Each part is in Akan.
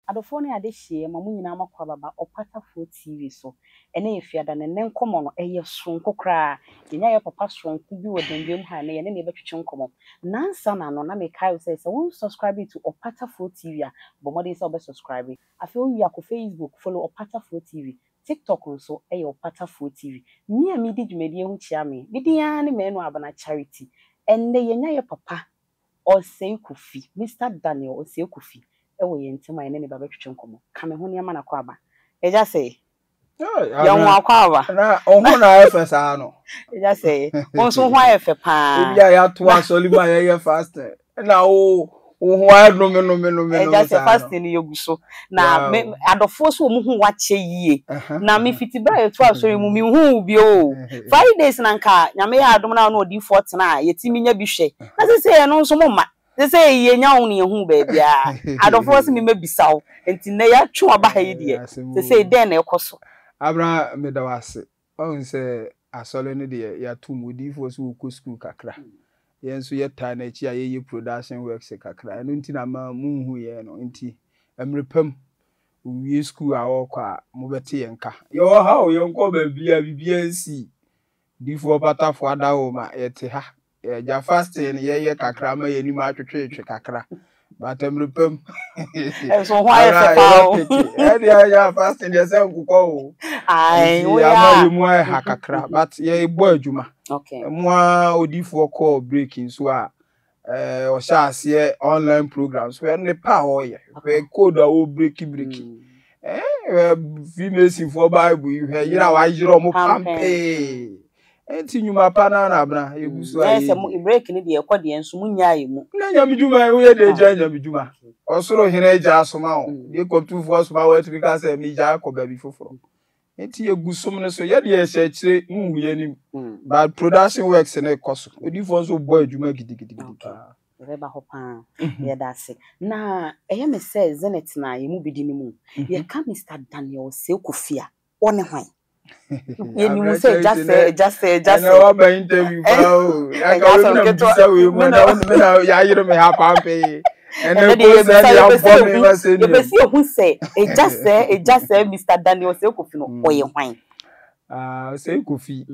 Adɔfoɔ ne adehyeɛ ma mo nyinaa moakɔ ababa Ɔpatafoɔ TV so. Ɛnnɛ yɛ Fiada na ɛnnɛ nkɔmmɔ no ɛyɛ soronko koraa. Yɛnya yɛ papa soronko bi wɔ Dendwam ha ɛnnɛ yɛne no yɛbɛtwetwe nkɔmmɔ. Nansa na no na mekae wo sɛ sɛ wo nsubscribe to Ɔpatafoɔ TV a bɔ mmɔden sɛ wobɛ subscribe. Afei wowie a kɔ Facebook follow Ɔpatafoɔ TV. TikTok nso yɛ Ɔpatafoɔ TV. Me a medi dwumadie ho kyia me. Me din ara ne Manu Abena Charity. Ɛnnɛ yɛnya yɛ papa Osei Kofi, Mister Daniel Osei Kofi wɔ yɛn ntam a yɛne no ba bɛtwetwe nkɔmmɔ. Ka me ho nneɛma na kɔ aba. Agya sɛe. Yɛn ho akɔ aba. Na wo ho na ayɛ fɛ saa no. Agya sɛe. Wo nso wo ho ayɛ fɛ paa. Ebi a yɛato asɔre mu a yɛyɛ fasting. Na wo wo ho ayɛ nome nome nome nome saa no. Agya sɛ fasting no yɛgu so. Na me adɔfoɔ so wɔn hu wakyɛ yie. Na me fiti bere a yɛto asɔre mu me nhu wo bio o. Fridays na nka Nyame yɛ adom na wo ne odiyifoɔ tena a yɛtumi nya bi hwɛ. Na sesei ɛno nso mo mma. Sesei yɛnya wo na yɛhu wo baabiara. Adɔfoɔ se me mɛbisa wo. Nti nnɛ yɛatwe wo aba ha yi deɛ sesei dɛn na ɛkɔ so? Abena meda wo ase. Wahu sɛ asɔre no deɛ yɛatom, odiyifoɔ sɛ ɔkɔ sukuu kakra. Yɛn nso yɛtaa n'akyi a yɛyɛ production works kakra. Ɛno nti na ama monhu yɛn no. Nti mmerɛ pa mu, ɔwie sukuu a ɔrekɔ a, mobɛte yɛn nka. Yɛwɔ ha o, yɛnkɔɔ baabiara, biribiara nsii. Odiyifoɔ Patafoɔ Adawoma, yɛte ha. Yɛagya fasting no yɛyɛ kakra ama yɛn anim atwetwetwe kakra. But mmerɛ pa mu. Ɛnso ho ayɛ fɛ paa o. Ɛdeɛ ayɛ fasting deɛ sɛ nkokɔ o. Ayi wo ya. Ama yɛ mu ayɛ ha kakra but yɛbɔ adwuma. Okay. Mo a odiifoɔ kɔɔ break nso a ɔhyɛ aseɛ online program so ɛne pa a ɔyɛ hwɛ code a ɔbreki breki hwɛ freemasonfoɔ bible yi hwɛ yere a wayerɛ ɔmo pampee nti nnwuma pa no ara abena yɛgu so a yɛdi. Sɛ break no deɛ ɛkɔ deɛ nso mo nyaa yɛ mu. Na nyame dwuma yi woyɛ deɛ gya nyame dwuma ɔsoro hene agya asoma wo deɛ kɔmtufoɔ asoma wo atumi ka sɛ megya akɔ baabi foforɔ nti yɛgu som no so yɛ deɛ yɛhyɛ akyire nhu yɛ anim but production works no kɔ so odifoɔ nso bɔ adwuma gidigidigidi paa. Yɛbɛba hɔ paa. Yɛda ase. Na ɛyɛ me sɛ Zenith na yɛn mu bi di no mu. Yɛka Mister Daniel Osei Kofi a, ɔne hwan? Yɛnim sɛ agya sɛ, agya sɛ, agya sɛ. Ɛnɛ waba interview paa o. Yɛaka wei mi na mbisa wei mu ɛnɛ me na yɛayere me ha pampee. Ɛnɛ ko sɛ de abɔ me ma sɛ nua. Yɛpɛ sɛ yɛhu sɛ agya sɛ, agya sɛ Mister Daniel Osei Kofi no ɔyɛ hwan? Ah, Osei Kofi,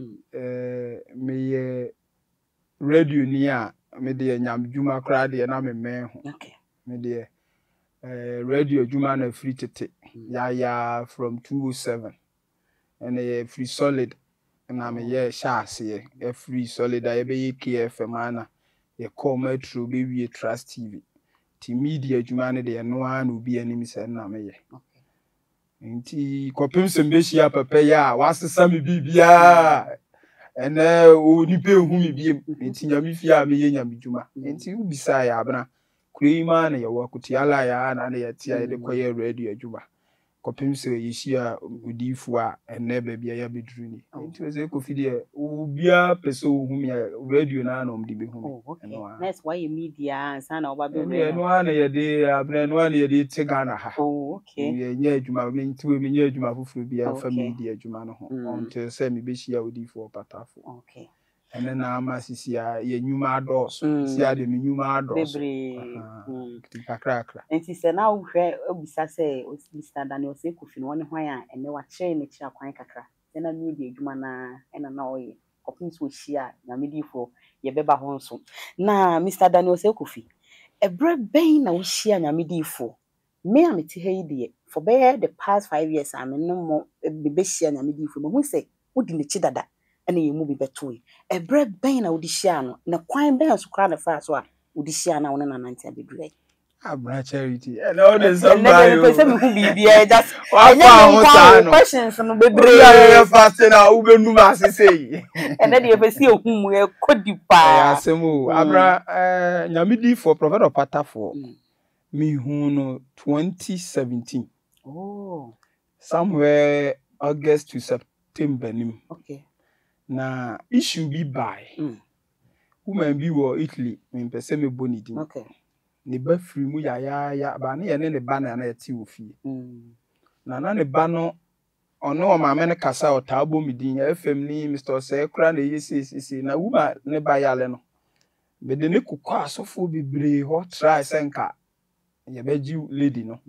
meyɛ radio ni a me deɛ nyamedwuma koraa deɛ na memmɛn ho. Me deɛ radio adwuma na firi tete yaayaa from 207 ɛna yɛ firi solid na meyɛ hyɛ aseɛ ɛfiri solid a yɛbɛyɛ KFM a na yɛkɔɔ metro bɛwie Trust TV nti media adwuma no deɛ ɛno ara na obi anim sɛ na meyɛ. Nti kɔpem sɛ mebɛhyia papa yi a wasesa me biribiaa ɛnɛ onipa ehu me biem nti nyame fie a meyɛ nyame dwuma nti wobisaa yɛ abena kuro yi maa na yɛwɔ akutia la yɛ a na na yɛte a yɛde kɔyɛ radio adwuma kɔpem sɛ yɛhyia odiyifoɔ a ɛnɛ baabi a yɛabɛduru ni nti ɔsɛ Kofi deɛ obiara pɛ sɛ ɔhu me a radio no ara na ɔmde bɛhu me. Oh, okay. Ɛno ara. Na ɛsɛ wayɛ media ansa na ɔba bɛwura mu. Ɛno ara na yɛde abena ɛno ara na yɛde te Ghana ha. Oh, okay. Yɛnyɛ adwuma me nti wei menyɛ adwuma foforɔ biara mfa media adwuma no ho until sɛ mebɛhyia odiyifoɔ ɔpatafo. Okay. Ɛno na ama sisi a yɛn nnwuma adɔɔso. Sisi a deɛ me nnwuma adɔɔso. Bebree. Nti kakrakra. Nti sɛ na wohwɛ bisa sɛ Mister Daniel Osei Kofi no ɔne hwan a ɛnnɛ wakyerɛ n'akyiri akwan kakra. Sɛ na media adwuma no ara na na ɔyɛ kɔpem sɛ ɔhyiaa Nyame diyifoɔ, yɛbɛba hɔ nso. Na Mister Daniel Osei Kofi, ɛberɛ bɛn na wohyiaa Nyame diyifoɔ? Me a mete ha yi deɛ, for bɛyɛ the past 5 years a me ne mo mebɛhyia Nyame diyifoɔ, mahu sɛ wodi n'akyi dada ɛna yɛn mu bi bɛtoe. Ɛberɛ bɛn na wode hyiaa no? Na kwan bɛn so koraa na ɛfaa so a wode hyiaa no a wo ne no anante abɛduru ha yi? Abena Charity, ɛnɛ wode nsɛm Ɛnɛ deɛ mepɛ sɛ mehu biribiara just ɛnyɛ me nko ara o, questions no bebree. Obi a yɛyɛ fasting a wobɛnum ase sei. Ɛnɛ deɛ yɛpɛ sɛ yɛhu mu, yɛkɔ deep paa. Ɛyɛ asɛm o. Abena, Nyame difoɔ, Prophet Ɔpatafoɔ, mehuu no 2017. Oh. Somewhere August to September nim. Okay. Na issue bi bae. Woman bi wɔ Italy, mempɛ sɛ mɛbɔ ne din. Okay. Ne ba firi mu yayaaya, ba ne yɛne ne ba na na yɛte wɔ fie. Na na ne ba no, ɔne ɔmaame no kasa a, ɔtaa bɔ me din, FM ni, Mister Osei koraa na ɛyɛ sei sei sei. Na woman ne ba yare no, mede no kokɔ asɔfoɔ bebree hɔ try sɛ nka yɛbɛgye lady no.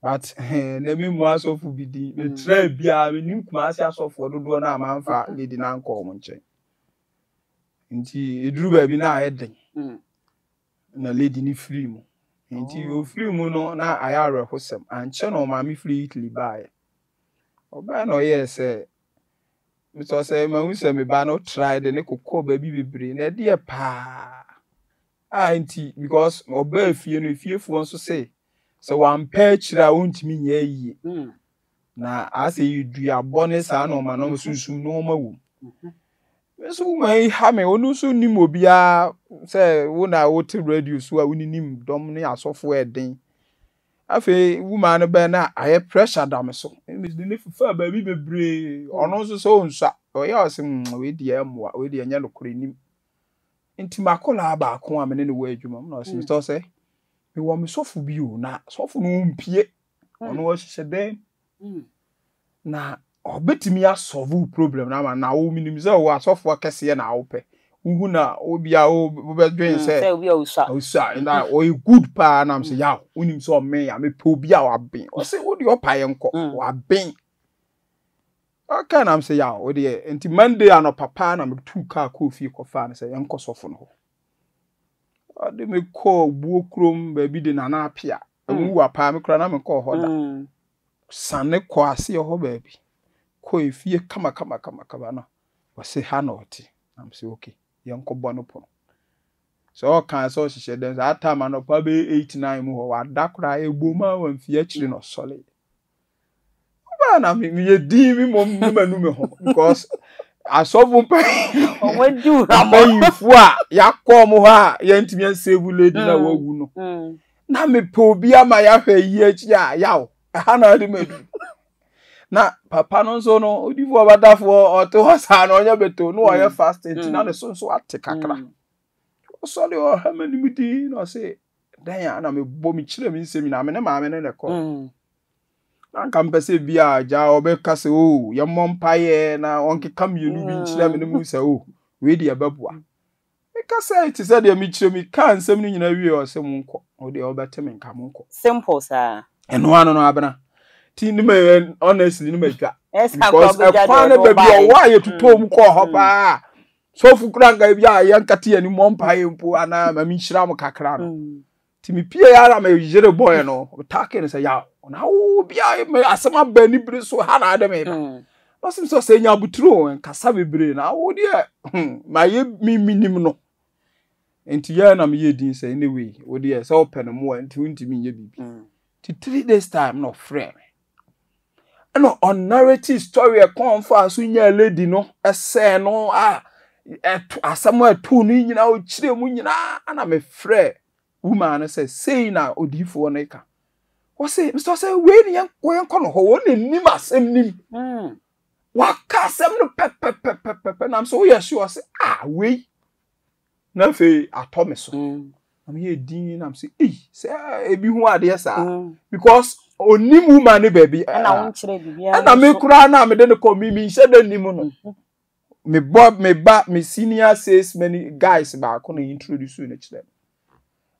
But na me mu asɔfo bi din. Metra biara menim Kumasi asɔfoɔ dodoɔ no a mamfa lady no ankɔ wɔn nkyɛn. Nti ɛduru baabi na ayɛ den. Na lady no firii mu. Nti ɔfirii mu no na ayɛ awerɛhosɛm. Ankyɛ na ɔmaame firi Italy baeɛ. Ɔbaeɛ na ɔyɛɛ sɛ mesɔ sɛ mahu sɛ me ba no trae de ne kokɔɔ baabi bebree na ɛdeɛ paa a nti because ɔbaa fie no efiefoɔ nso se sɛ wampɛ akyire a ɔntumi nyɛ yie. Na asɛ yɛ duabɔ ne saa nnoɔma no sunsum nnoɔma wɔ mu. Me nso woman yi ha me, ɔno nso nim obiara sɛ wo na wote radio so a woninim dɔm ne asɔfo ɛden. Afei woman no bɛn na ayɛ pressure da me so. Mede ne fefaa baabi bebree, ɔno nso sɛ ɔnsua. Ɔyɛ ɔse mm wei deɛ ɛmmoa, wei deɛ ɛnyɛ nokorɛ nim. Nti m'akwadaa baako a me ne no wɔ adwuma mu na ɔse Mr. Osei, mewɔ me sɔfo bi o, na sɔfo no ɔmpie. Ɔno ɔhyehyɛ dɛn na ɔbɛtumi asɔlve wo problem no ama na wo menim sɛ wo asɔfoɔ akɛseɛ na wopɛ wohu na obi a wobɛdwen sɛ osua na ɔyɛ good paa nam sɛ yaw wonim sɛ ɔmen a mepɛ obi a waben ɔsɛ wo deɛ ɔpa yɛ nkɔ waben ɔka nam sɛ yaw wo deɛ nti Monday anɔpa paa na metuu kaa kɔɔ fie kɔfaa no sɛ yɛnkɔ sɔfo no hɔ ɔde me kɔɔ buo kurom baabi de Nana Apia Ɛmu wa paa, me koraa na menkɔɔ hɔ da. Sane kɔɔ aseɛ hɔ baabi, kɔɔ efie kama kama kama kama no, ɔse ha na ɔte. Na mese okay, yɛnkɔbɔ no pono. Sɛ ɔkaa sɛ ɔhyehyɛ dɛm, saa time anɔpa bɛyɛ 8, 9 mu hɔ, wada koraa, ɛbom a wamfie akyiri na ɔsɔreeɛ. Ɔbaa na me meyɛ din me mmom ne manu me ho because asɔfo mpanyinfo a yɛakɔ wɔn hɔ a yɛntumi ansave lady na wawu no na mepɛ obi ama yɛahwɛ yi akyi a yaw ɛha na ade ma du na papa no nso no odifoɔ ɔbatafoɔ ɔte hɔ saa na ɔnyɛ beto na ɔyɛ fasting nti na ne so nso ate kakra ɔsɔre ɔha m'anim din na ɔse dɛn a na mebɔ mekyerɛ me nsɛm nyinaa me ne maame no na ɛkɔ na nka mpɛ sɛ bi a gya ɔbɛka sɛ o oh, yɛmmɔ mpaeɛ na ɔnkeka mmienu bi nkyerɛ me no mu sɛ o oh, wei deɛ ɛbɛboa meka sɛ te sɛ deɛ mekyerɛ me ka nsɛm no nyinaa wie ɔsɛ monkɔ wo deɛ wobɛte me nka monkɔ simple saa ɛno ano no abena ti ne ma honestly ne ma dwa because ɛkwan no baabi ɔwɔ a yɛtotɔ mu kɔɔ hɔ paa sɔfo kura nka bi a yɛnkate yɛn mmɔ mpaeɛ mpo anaa ma menhyira mo kakra no nti mepie ara me yere bɔɛ no take no sɛ yaw na wo bia asɛm aba ani bere so ha na ade me ba mm. na ɔsɛm sɛ ɔsɛ nya abotire nkasa bebree na wo deɛ hmm, mayɛ me menim no nti yɛ na meyɛ din sɛ anyway wo deɛ sɛ wopɛ no mmoa nti wontumi nyɛ biribi mm. nti 3 days time na ɔfrɛ me Ɛna ɔnarrate story ɛkwan ɔfaa so nyaa lady no ɛsɛɛ no a ɛto asɛm a ɛtoo no nyinaa ɔkyerɛ mu nyinaa ɛna mefrɛ woman no sɛ sei na odiyifoɔ no ka wɔse mesɛ sɛ wei ne yɛnkɔ no hɔ wɔn na nim asɛm nim hmm. waka asɛm no pɛpɛpɛpɛpɛ nam sɛ woyɛ sure sɛ ah wei Na afei atɔ me so. Na meyɛ din na mesɛ ei sɛ ebi ho adeɛ saa mm. because onim woman ne baabi. Ɛna wo nkyerɛ biribiara. Ɛna me koraa na mede no kɔ mi mi nhyɛ dɛ nim no. Mhm. Me bɔ me ba me senior salesman guys baako na introduce no kyerɛ me.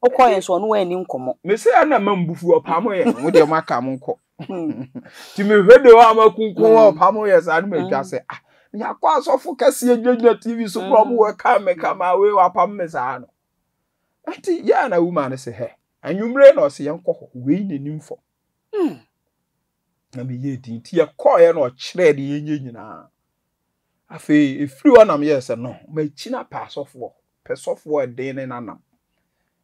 Wokɔ yɛn so ɔno w'ani nkɔmɔ. Me sɛ ɛna ma mbufu ɔpamo yɛ mo deɛ mo aka mo nkɔ. Nti mehwɛ de hɔ a makunkun hɔ ɔpamo yɛ saa no matwa sɛ ah yɛakɔ asɔfo kɛseɛ gyinagyina TV so korɔ ɔmo wɔ ka me ka ma wei wapam me saa no. Nti yɛa na wuma no sɛ hɛ anwummere na ɔsɛ yɛnkɔ hɔ wei n'anim fam. Na meyɛ din nti yɛkɔɔeɛ na ɔkyerɛɛ deɛ yɛnyɛ nyinaa. Afei ɛfiri hɔ na meyɛɛ sɛ no makyina pɛ asɔfoɔ pɛ sɔfoɔ ɛden ne nanam.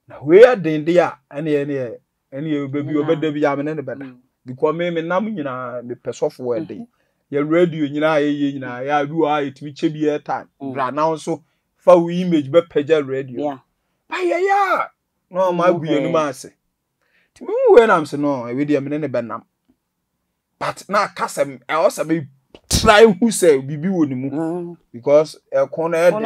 Na wei ɛden deɛ a ɛneɛ ɛneɛ ɛne baabi ɔbɛda bi a me ne no bɛda mm. because me me nam nyinaa mepɛ sɔfo ɛden mm-hmm. yɛ radio nyinaa yɛyɛ nyinaa yɛ abi wɔ a yɛtumi kyɛ bi airtime mm. bra na nso fa wo image bɛpɛgya radio ba yɛyɛ a na ɔma agu yɛn anim ase nti mehu wei nam sɛ no ɛwei deɛ me ne ne bɛnam but na aka sɛ ɛwɔ sɛ me try hu sɛ biribi wɔ ne mu mm. because ɛko no ɛde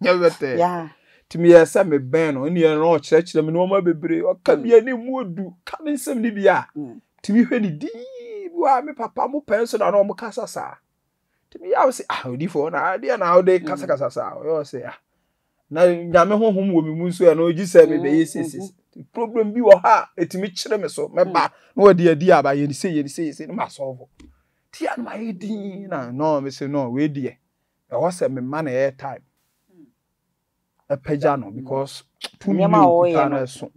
nyɛ bɛtɛ nti meyɛ sɛ mebɛn no ɛne ɛno ɔkyerɛkyerɛ me nneɛma bebree ɔka bi ani mu odu ka ne nsɛm no bi a mm. tumi hwɛ ne dii bi a me papa mo pɛn so na na ɔmo kasa saa tumi yɛ sɛ ah odifoɔ na adeɛ na ɔde mm. kasakasa saa ɔyɛ ɔsɛ ah na nyame honhom wɔ me mu nso ɛno gye sɛ mebɛyɛ siesie. Problem bi wɔ ha a ɛtumi kyerɛ me so mɛba na wɔde adi aba yɛne sei yɛne sei yɛne sei na masɔlvo. Nti a na mayɛ din na no mese no wei deɛ ɛwɔ sɛ mema no airtime ɛpagya no because tumi Nneɛma no a ɔkuta ɔyɛ no no. ɛso.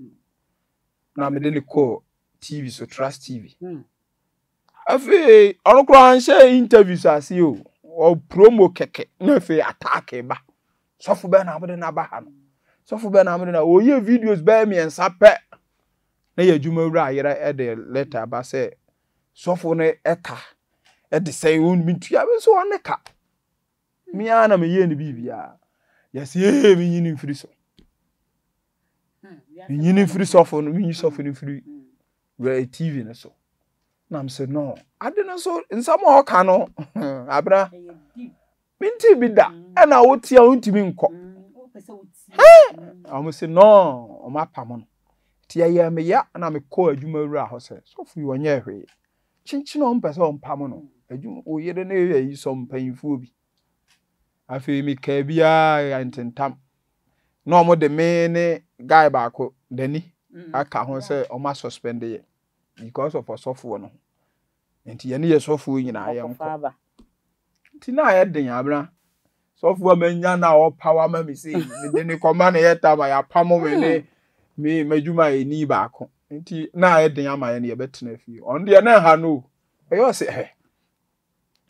Na mede no kɔɔ TV so Trust TV. Afei ɔno koraa anhyɛ interviews ase o. Ɔ promo kɛkɛ na afei attack ba. Sɔfo bɛn na mode no aba ha no? Sɔfo bɛn na mode no ɔyɛ videos bɛyɛ mmiɛnsa pɛ na yɛ adwuma wura yerɛ de letter aba sɛ sɔfo no ɛka ɛde sɛ ɔntua me nso ɔne ka. Me ara na meyɛɛ no biribiara. Yɛsɛ ee menyi no mfiri so. Menyi no mfiri sɔfo no, menyi sɔfo no mfiri TV no so. Na m sɛ no, ade no so nsɛm a ɔka no abena mente bi da ɛna wote a wontumi nkɔ. Wɔn sɛ no, wɔn apam no. Nti ɛyɛ me ya na mekɔɔ adwuma wura hɔ sɛ sɔfo yi ɔnyɛɛ hwee. Kyenkyen a ɔmpɛ sɛ ɔmpam no adwuma wo yere ne ayi sɔ mpanyinfoɔ bi. Afei mekaa biara ntentam na wɔn de me ne guy baako Dani aka ho sɛ wɔn asuspend yɛ because of ɔsɔfoɔ no ho. Nti yɛne yɛ sɔfoɔ nyinaa yɛnkɔ. Nti na ayɛ den abena. Sɔfo a manya na ɔpaw ama me sei, mede ne kɔma no yɛ tam a yɛapamo me ne me m'adwumayɛni baako. Nti na ayɛ den ama yɛn yɛbɛtena fie. Ɔno deɛ na ɛha no o. Ɛyɛ ɔsɛ hɛ.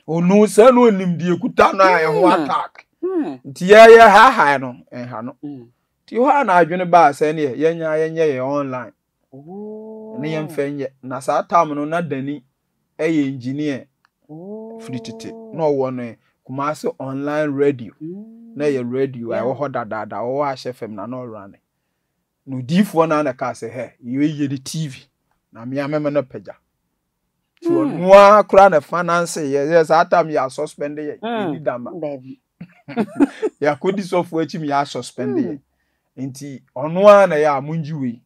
Ɔnu sɛ no onim deɛ kuta no a ɛho attack. Nti yɛyɛ hahae no ɛnha no. Nti hɔ a na adwene baa sɛ neɛ yɛnya yɛnyɛ yɛ online. Ne yɛmfa nyɛ. Na saa tam no na Dani yɛ engineer firi tete na ɔwɔ no Kumasi online radio na ɛyɛ radio a ɛwɔ hɔ dadaada ɔwɔ ahyɛ fam na na ɔrane na odiifoɔ no na kaa sɛ hɛ yɛyɛ ne TV na mmea mɛma no apagya nti ɔno ara koraa na finance yɛ yɛ saa tam yɛ asuspend yɛ yɛdi dama yɛakɔdi sɔfoɔ akyi yɛ asuspend yɛ nti ɔno ara na ɛyɛ a mongye wei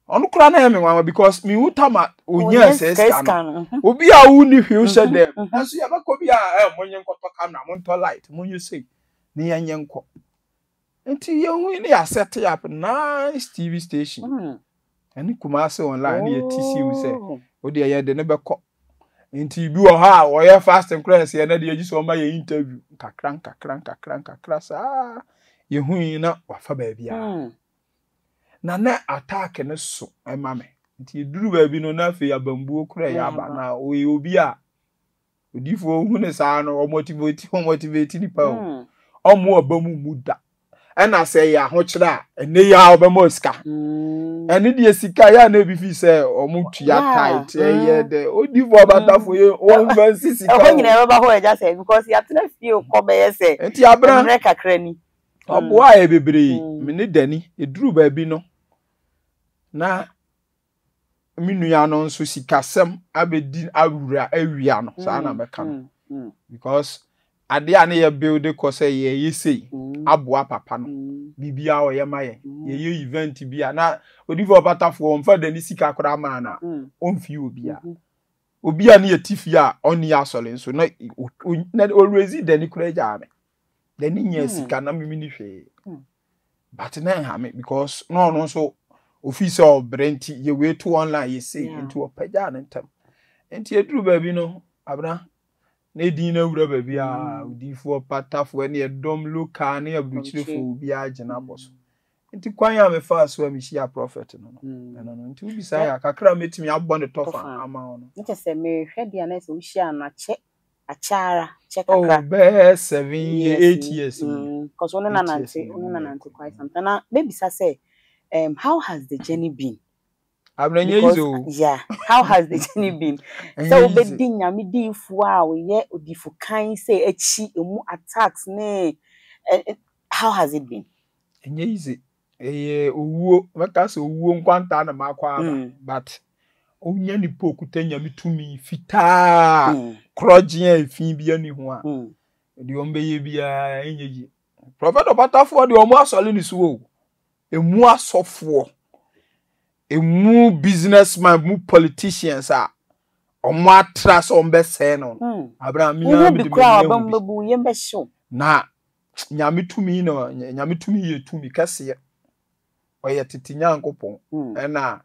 Ɔno koraa na ɛyɛ me nwanwa because mehu tam a onyaa sɛ sika no. Obi a wonni hwee wohyɛ dɛm. Nanso yɛbɛkɔ bi a ɛ monye nkɔtɔ camera, montɔ light, monyɛ sei ne yɛnyɛ nkɔ. Nti yɛhu ne yɛ set up nice TV station. Ɛne Kumasi online ne yɛte si mu sɛ wodeɛ yɛde ne bɛkɔ. Nti bi wɔ hɔ a wɔyɛ fasting koraa ɛsɛ yɛn deɛ gye sɛ ɔma yɛ interview nkakra nkakra nkakra nkakra saa yɛhu yi na wafa baabi a. Na na attack no so ma me. Nti eduru baabi no na afei abambuo koraa yɛ aba. Na ɔyɛ obi a odiifoɔ hu ne saa no ɔmotivate ɔmotivate nipa o. Hmm. Ɔmo aba mu mu da. Ɛna sɛ ɛyɛ ahokyerɛ a ɛnɛ yi a ɔbɛma sika. Hmm. Ɛne deɛ sika yɛ a na ebi fi sɛ ɔmo tua tight ɛyɛ hmm. dɛ odiifoɔ abatafo yɛ ɔnfa nsi sika o. Ɛhɔ nyinaa ɛbɛba hɔ ɛgya sɛ because yɛatena fie kɔ bɛyɛ sɛ. Nti abena mmerɛ kakra ni. Ɔboaa yɛ bebree. Me ne Danny, ɛduruu baabi no, na me nua no nso sikasɛm abɛdi awura awia no, saa na mɛka no. Because adeɛ a ne yɛ build kɔ sɛ yɛyɛ sei aboa papa no, biribiara ɔyɛ ma yɛn. Yɛyɛ event bi a, na odiyifoɔ ɔpatafoɔ ɔmfa Danny sika koraa maa no a, ɔmfii obiara. Obi a ne yɛte fie a ɔnni asɔre nso, na ɔrezi Danny koraa gyaa me. N'ani nyaa sika na mimi ni hwee. But na ɛha me because na ɔno nso ofii sɛ ɔbrɛ nti yɛ wei to online yɛ sei nti ɔpagyaa ne ntam. Nti eduru baabi no abena na edin no awura baabi a odiifoɔ patafoɔ ne ɛdɔm local ne aburukyirefoɔ obiara gyina bɔ so. Nti kwan a mefaa so a mehyia prɔfɛt no no ɛno no nti wobisa yɛ a kakra a mɛtumi abɔ ne tɔfa ama wo no. Ne kyɛ sɛ mehwɛ deɛ na sɛ wohyia no akyɛ akyɛ ara kyɛ kakra. Oh bɛyɛ 7 years 8 years ni. Because wo ne no anante wo ne no anante quite some time na mɛbisa sɛ how has the journey been? Abena nyɛ easy o. Yeah, how has the journey been? Sɛ wobɛdi nyame diifoɔ a ɔyɛ odifo kan sɛ akyi emu attacks ne how has it been? Ɛnyɛ easy. Ɛyɛ owuo, mɛka sɛ owuo nkwantaa na makɔ aba but wonya nipa okuta nyame tumi fitaa korɔgye a efi bi ani ho a deɛ wɔn bɛyɛ biara ɛnyɛ yie. Prɔfɛt ɔpatafoɔ deɛ wɔn asɔre ne so o. Emu asɔfoɔ, emu businessman, mu politicians a wɔn atra sɛ wɔn bɛsɛe no. Abraham mi ara mi de mi ani ehu bi. Na nyame tumi na nyame tumi yɛ tumi kɛseɛ. Ɔyɛ tete Nyankopɔn. Ɛna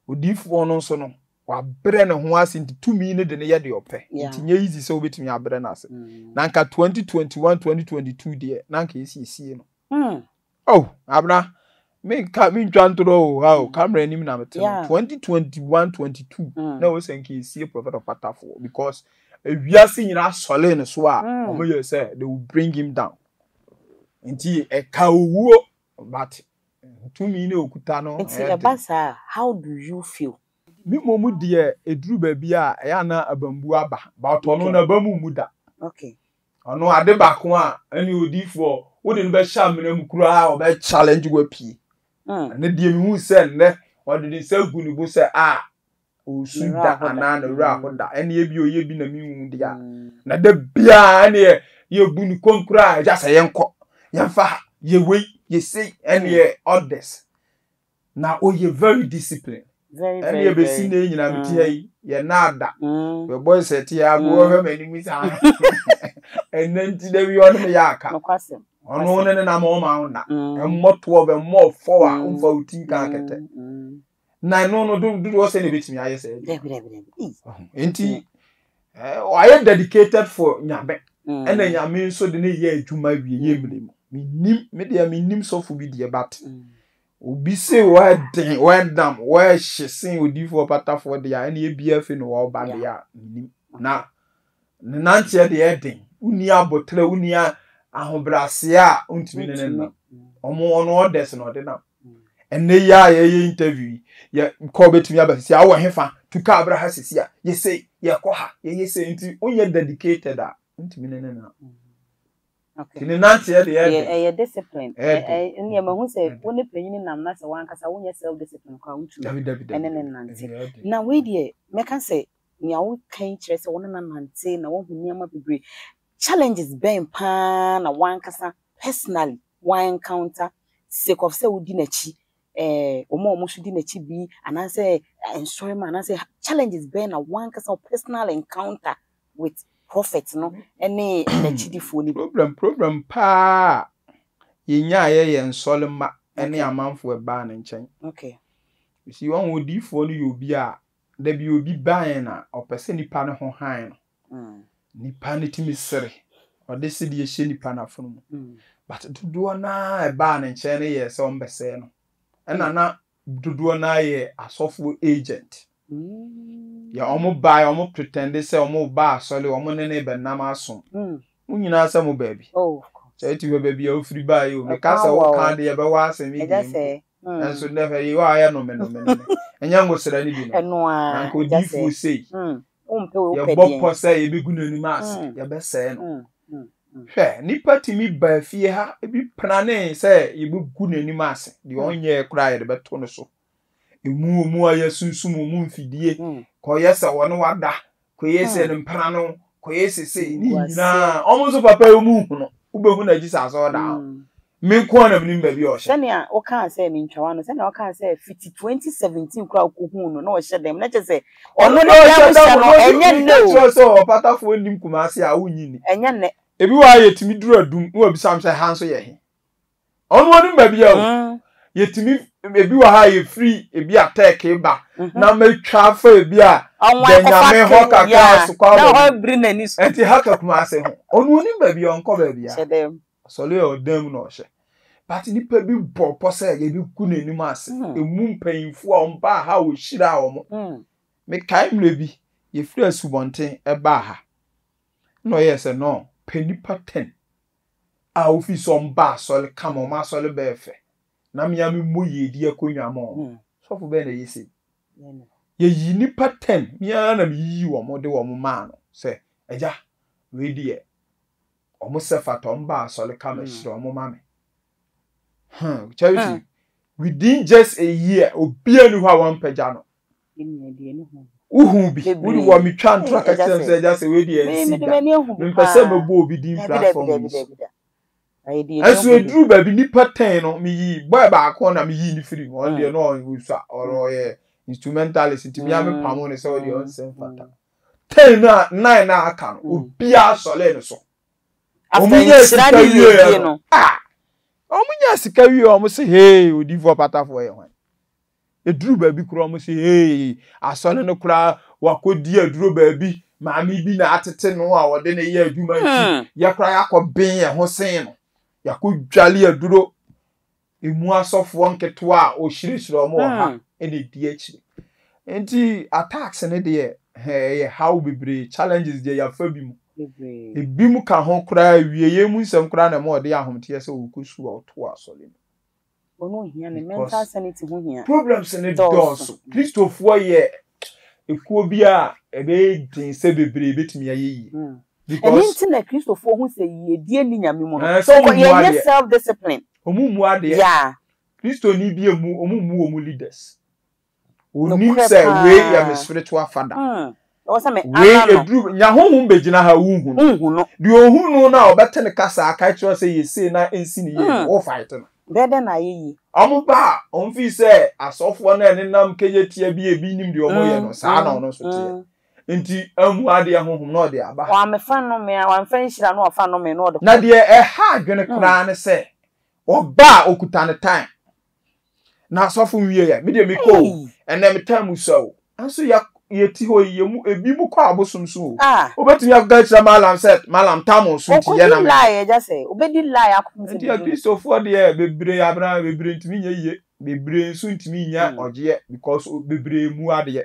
odiyifoɔ no nso no, wabrɛ ne ho ase nti tumi no de no yɛ deɛ ɔpɛ. Nti nyɛ easy sɛ wobɛtumi abrɛ no ase. Na nka 2021, 2022 deɛ, na nka ɛsiesie no. Oh, Abena, menka mentwa ntorɔ o, ha o, camera anim na mete no. 2021, 22, na ɛwɔ sɛ nka ɛsie Prophet Ɔpatafoɔ because ewiase nyinaa sɔlee ne so a, wɔn yɛ sɛ they will bring him down. Nti ɛka owuo but tumi na okuta no Nti ɛba saa a, how do you feel? Me mmom deɛ ɛduru baabi a ɛyɛ a na abambuo aba but ɔno n'aba mu mmu da. Okay. Ɔno ade baako a ɛne odiifoɔ wode no bɛhyɛ amena mu koraa ɔbɛ challenge wo apue. Ɛno deɛ mehu sɛ nnɛ ɔde ne nsa gu ne bo sɛ ah ɔresu da anaa ne werɛ aho da ɛne ebi ɔyɛ bi na menhu deɛ a na da biara ɛneɛ yɛbu ne kɔn koraa agya sɛ yɛnkɔ yɛmfa ha yɛ wei yɛ sei ɛneɛ orders na ɔyɛ very discipline ɛne ɛbɛsi ne nyinaa mete ha yi yɛ naada yɛ boys ɛte ha bi wɔhwɛ m'anim saa ɛnɛ nti da bi ɔne me yɛ aka ɔno ne ne nam ɔma wo nna ɛmmɔ 12 ɛmmɔ 4 a womfa wo ti nka akɛtɛ Na ɛno no dodoɔ sɛ na ebetumi ayɛ sɛ ɛdi. Nti ɔayɛ dedicated for nyame. Mm. Ɛna nyame nso de ne yɛ adwuma wie yɛ mmiri mu. Menim me deɛ menim sɔfo bi deɛ but mm. obi se wɔɛden wɔɛdam wɔɛhye sen odiifoɔ patafoɔ deɛ a ɛna ebi afi no wɔba deɛ a menim. Na ne nanteɛ deɛ ɛden. Wonni abotrɛ wonni ahobrɛaseɛ a wontumi ne ne nam. Ɔmo ɔno ɔdɛs na ɔde nam. Ɛnnɛ yi a yɛyɛ interview yi, yɛ kɔ bɛtumi aba sisi a wowɔ hefa tu kaa bra ha sisi a yɛsei yɛkɔ ha yɛyɛ sei nti wonyɛ dedicated a wontumi ne ne na. Nti ne nanteɛ deɛ ɛyɛ den. Ɛyɛ discipline. Ɛnneɛ mahu sɛ wo ne panyin nam na sɛ w'ankasa wonyɛ self discipline koraa wontumi ɛne ne nnante. Na wei deɛ mɛka sɛ nea woka yi kyerɛ sɛ wo ne no anante na woahu nneɛma bebree. Challenges bɛn paa na w'ankasa personally wa encounter sake of sɛ wodi n'akyi, eh, wɔn a wɔn nso di n'akyi bi, anaasɛ nsɔre mu, anaasɛ challenges bɛn na wankasa wo personal encounter with prophet no ne n'akyidifoɔ no bi? Problem problem paa a yɛnyaeɛ yɛ nsɔre mma ne amanfoɔ ɛbaa ne nkyɛn. Okay. You see, wɔn odiyifoɔ no yɛ obi a da bi obi ba yɛn a ɔpɛ sɛ nipa no ho hann no. Nipa no tumi sere, ɔde sedeɛ hyɛ nipa no afono mu. But dodoɔ no ara a ɛbaa ne nkyɛn no yɛɛ sɛ wɔbɛsɛe no. Ɛna na dodoɔ no ara yɛ asɔfoɔ agent. Yɛ wɔn baeɛ, wɔn pretende sɛ wɔn reba asɔre, wɔn ne no rebɛnam asom. Mo nyinaa sɛ mo baabi. Sɛ ɛte hwɛ baabi a wofiri baeɛ o, meka sɛ woka deɛ ɛbɛwɔ asɛm yi deɛ mpo. Nanso nnɛ hwɛ, Yehowa ayɛ no me no me no me. Ɛnyɛ ngosra no bi no. Na anka odiyifoɔ sei. Yɛbɔ pɔ sɛ yɛbɛgu n'anim ase, yɛbɛsɛe no. Hwɛ, nnipa tumi ba fie ha, ebi pranee sɛ yɛbɛgu n'anim ase, deɛ ɔnyɛɛ koraa yɛde bɛto no so. Emu wɔn a yɛasunsum wɔn mfidie, kɔyɛ sɛ wɔne wada, kɔyɛ sɛ ne mpena no, kɔyɛ sɛ sei, ne nyinaa, wɔn nso papa yi wɔn nhu no, wobɛhu no agye sɛ asɔredan hɔ. Me nko ara na menim baabi a ɔhyɛ. Sɛnea wokaa sɛ, mentwa w'ano, sɛnea wokaa sɛ fiti 2017 koraa a wokɔhuu no na ɔhyɛ dɛm, na kyerɛ sɛ ɔno ne dɛm hyɛ no, ɛnyɛ nnɛ o. Meka kyerɛ wo sɛ ɔpatafoɔ nnim Kumasi a, wonnye nni. Ɛnyɛ nnɛ. Ebi wɔ ha a yɛtumi duru adum na wabisa me sɛ ha nso yɛ he? Ɔno ɔnim baabi a o. Yɛtumi, ebi wɔ ha a yɛfiri ebi a Turkey ba na matwa afa ebi a Danyame hɔ kakra so kɔ aba mu. Ɛnti ha ka Kumasi ho. Ɔno ɔnim baabi a, ɔnkɔ baabi a. Asɔre a ɔdan mu na ɔhyɛ. But nipa bi bɔ pɔ sɛ yɛbɛgu n'anim ase. Emu mpanyinfoɔ a wɔn baa ha a wɔhyiraa wɔn. Mekae mmerɛ bi, yɛfiri asubɔnten baa ha. Ɛna ɔyɛɛ sɛ no, pɛ nipa ten a wofii sɛ wɔn ba asɔre kama, wɔn asɔre bɛyɛ fɛ. Na me ara memmɔ yiedie akonnwa ma wɔn. Sɔfo bɛn na ɛyɛ sei? Yɛyii nipa ten, me ara na meyiyii wɔn de wɔn maa no sɛ, Agya, wei deɛ Ɔmo sɛ fata ɔmo ba asɔre ka mɛ hyerɛ ɔmo ma me. Hmm, charity. Hmm. Within just a year, obiara ni hɔ a wampagya no. Wohu bi, wode wɔ metwa ntora ka kyerɛ m sɛ agya sɛ wei deɛ ɛnsi da. Mempɛ sɛ mɛbɔ obi din platform yi so. Ɛnso ɛduru baabi nipa tɛn no meyii bɔɛ baako na meyii ne firi mu. Ɔno deɛ na ɔsua ɔyɛ instrumentalist nti mea mepamo no sɛ ɔdeɛ ɔnsɛ mfata. Ten no a nine no a aka no, obiara sɔree no so. After Wɔn nyɛ nhyira sika ne wieɛ yiedie no, no. ah! Wɔn nya sika wie wɔn se hey odiifoɔ patafoɔ yɛ hwan. Eduru baabi koraa wɔn se hey asɔre no koraa wakɔdi aduro baabi maame bi na atete no a ɔde ne yɛ adwuma nti hmm. yɛ koraa yɛakɔ ben yɛn ho sen no yɛakɔ dwale aduro emu asɔfoɔ nketewa a ɔhyirahyira wɔn wɔ ha hmm. ɛna ɛdi akyire nti attacks ne deɛ ɛyɛ haw bebree challenges deɛ yɛafa bi mu ebi mu ka ho koraa awieeɛ mu nsɛm koraa na ɛma ɔde ahomteɛ sɛ ɔkɔ sukuu a ɔto asɔre mu Ɔno ohia ne mental sanity ho hia. Problems ne dɔɔso. Kristofoɔ yɛ ekuo bi a ɛbɛyɛ den sɛ bebree betumi ayɛ yie. Hmm. Because ɛno nti na Kristofoɔ hu sɛ yiedie nni Nyame mu no. Eh, sɛ wɔn mu adeɛ. Yɛnyɛ self discipline. Wɔn mu adeɛ. Yeah. Kristoni bi emu wɔn mu wɔn leaders. Onim sɛ wei yɛ me spiritual father. Hmm. Wei eduru nya honhom begyina ha wunhu no. Wunhu no. Deɛ ohu no na ɔbɛte ne kasa aka kyerɛ sɛ yɛ sei na ensi ne yie no, wo fight no. Bɛyɛ dɛn na ayɛ yie? Wɔn ba a, wɔn fi sɛ asɔfoɔ no a ɛnenam kɛyɛ tia bi a ebi nim deɛ wɔn yɛ no, saa na ɔno nso teɛ. Nti ammu adeɛ honhom na ɔde aba. Wamfa nnome a, wamfa nhyira na wafa nnome na ɔde kɔ. Na deɛ ɛha adwene koraa ne sɛ, ɔba a ɔkuta ne time. Na asɔfo nwie yɛ, me deɛ mekɔ o, ɛnɛ me time sua o. Nso yɛ yɛti hɔ yi, yɛmu ebi mu kɔ abosom so o. Wobɛtumi akɔka akyerɛ malam sɛ malam tam so nti yɛ na me. Lie agya sɛ, wobɛdi lie akɔpem sɛ Nti akristofoɔ deɛ bebree abena bebree ntumi nyɛ yie, bebree nso ntumi nyɛ ɔgyeɛ because bebree mu adeɛ.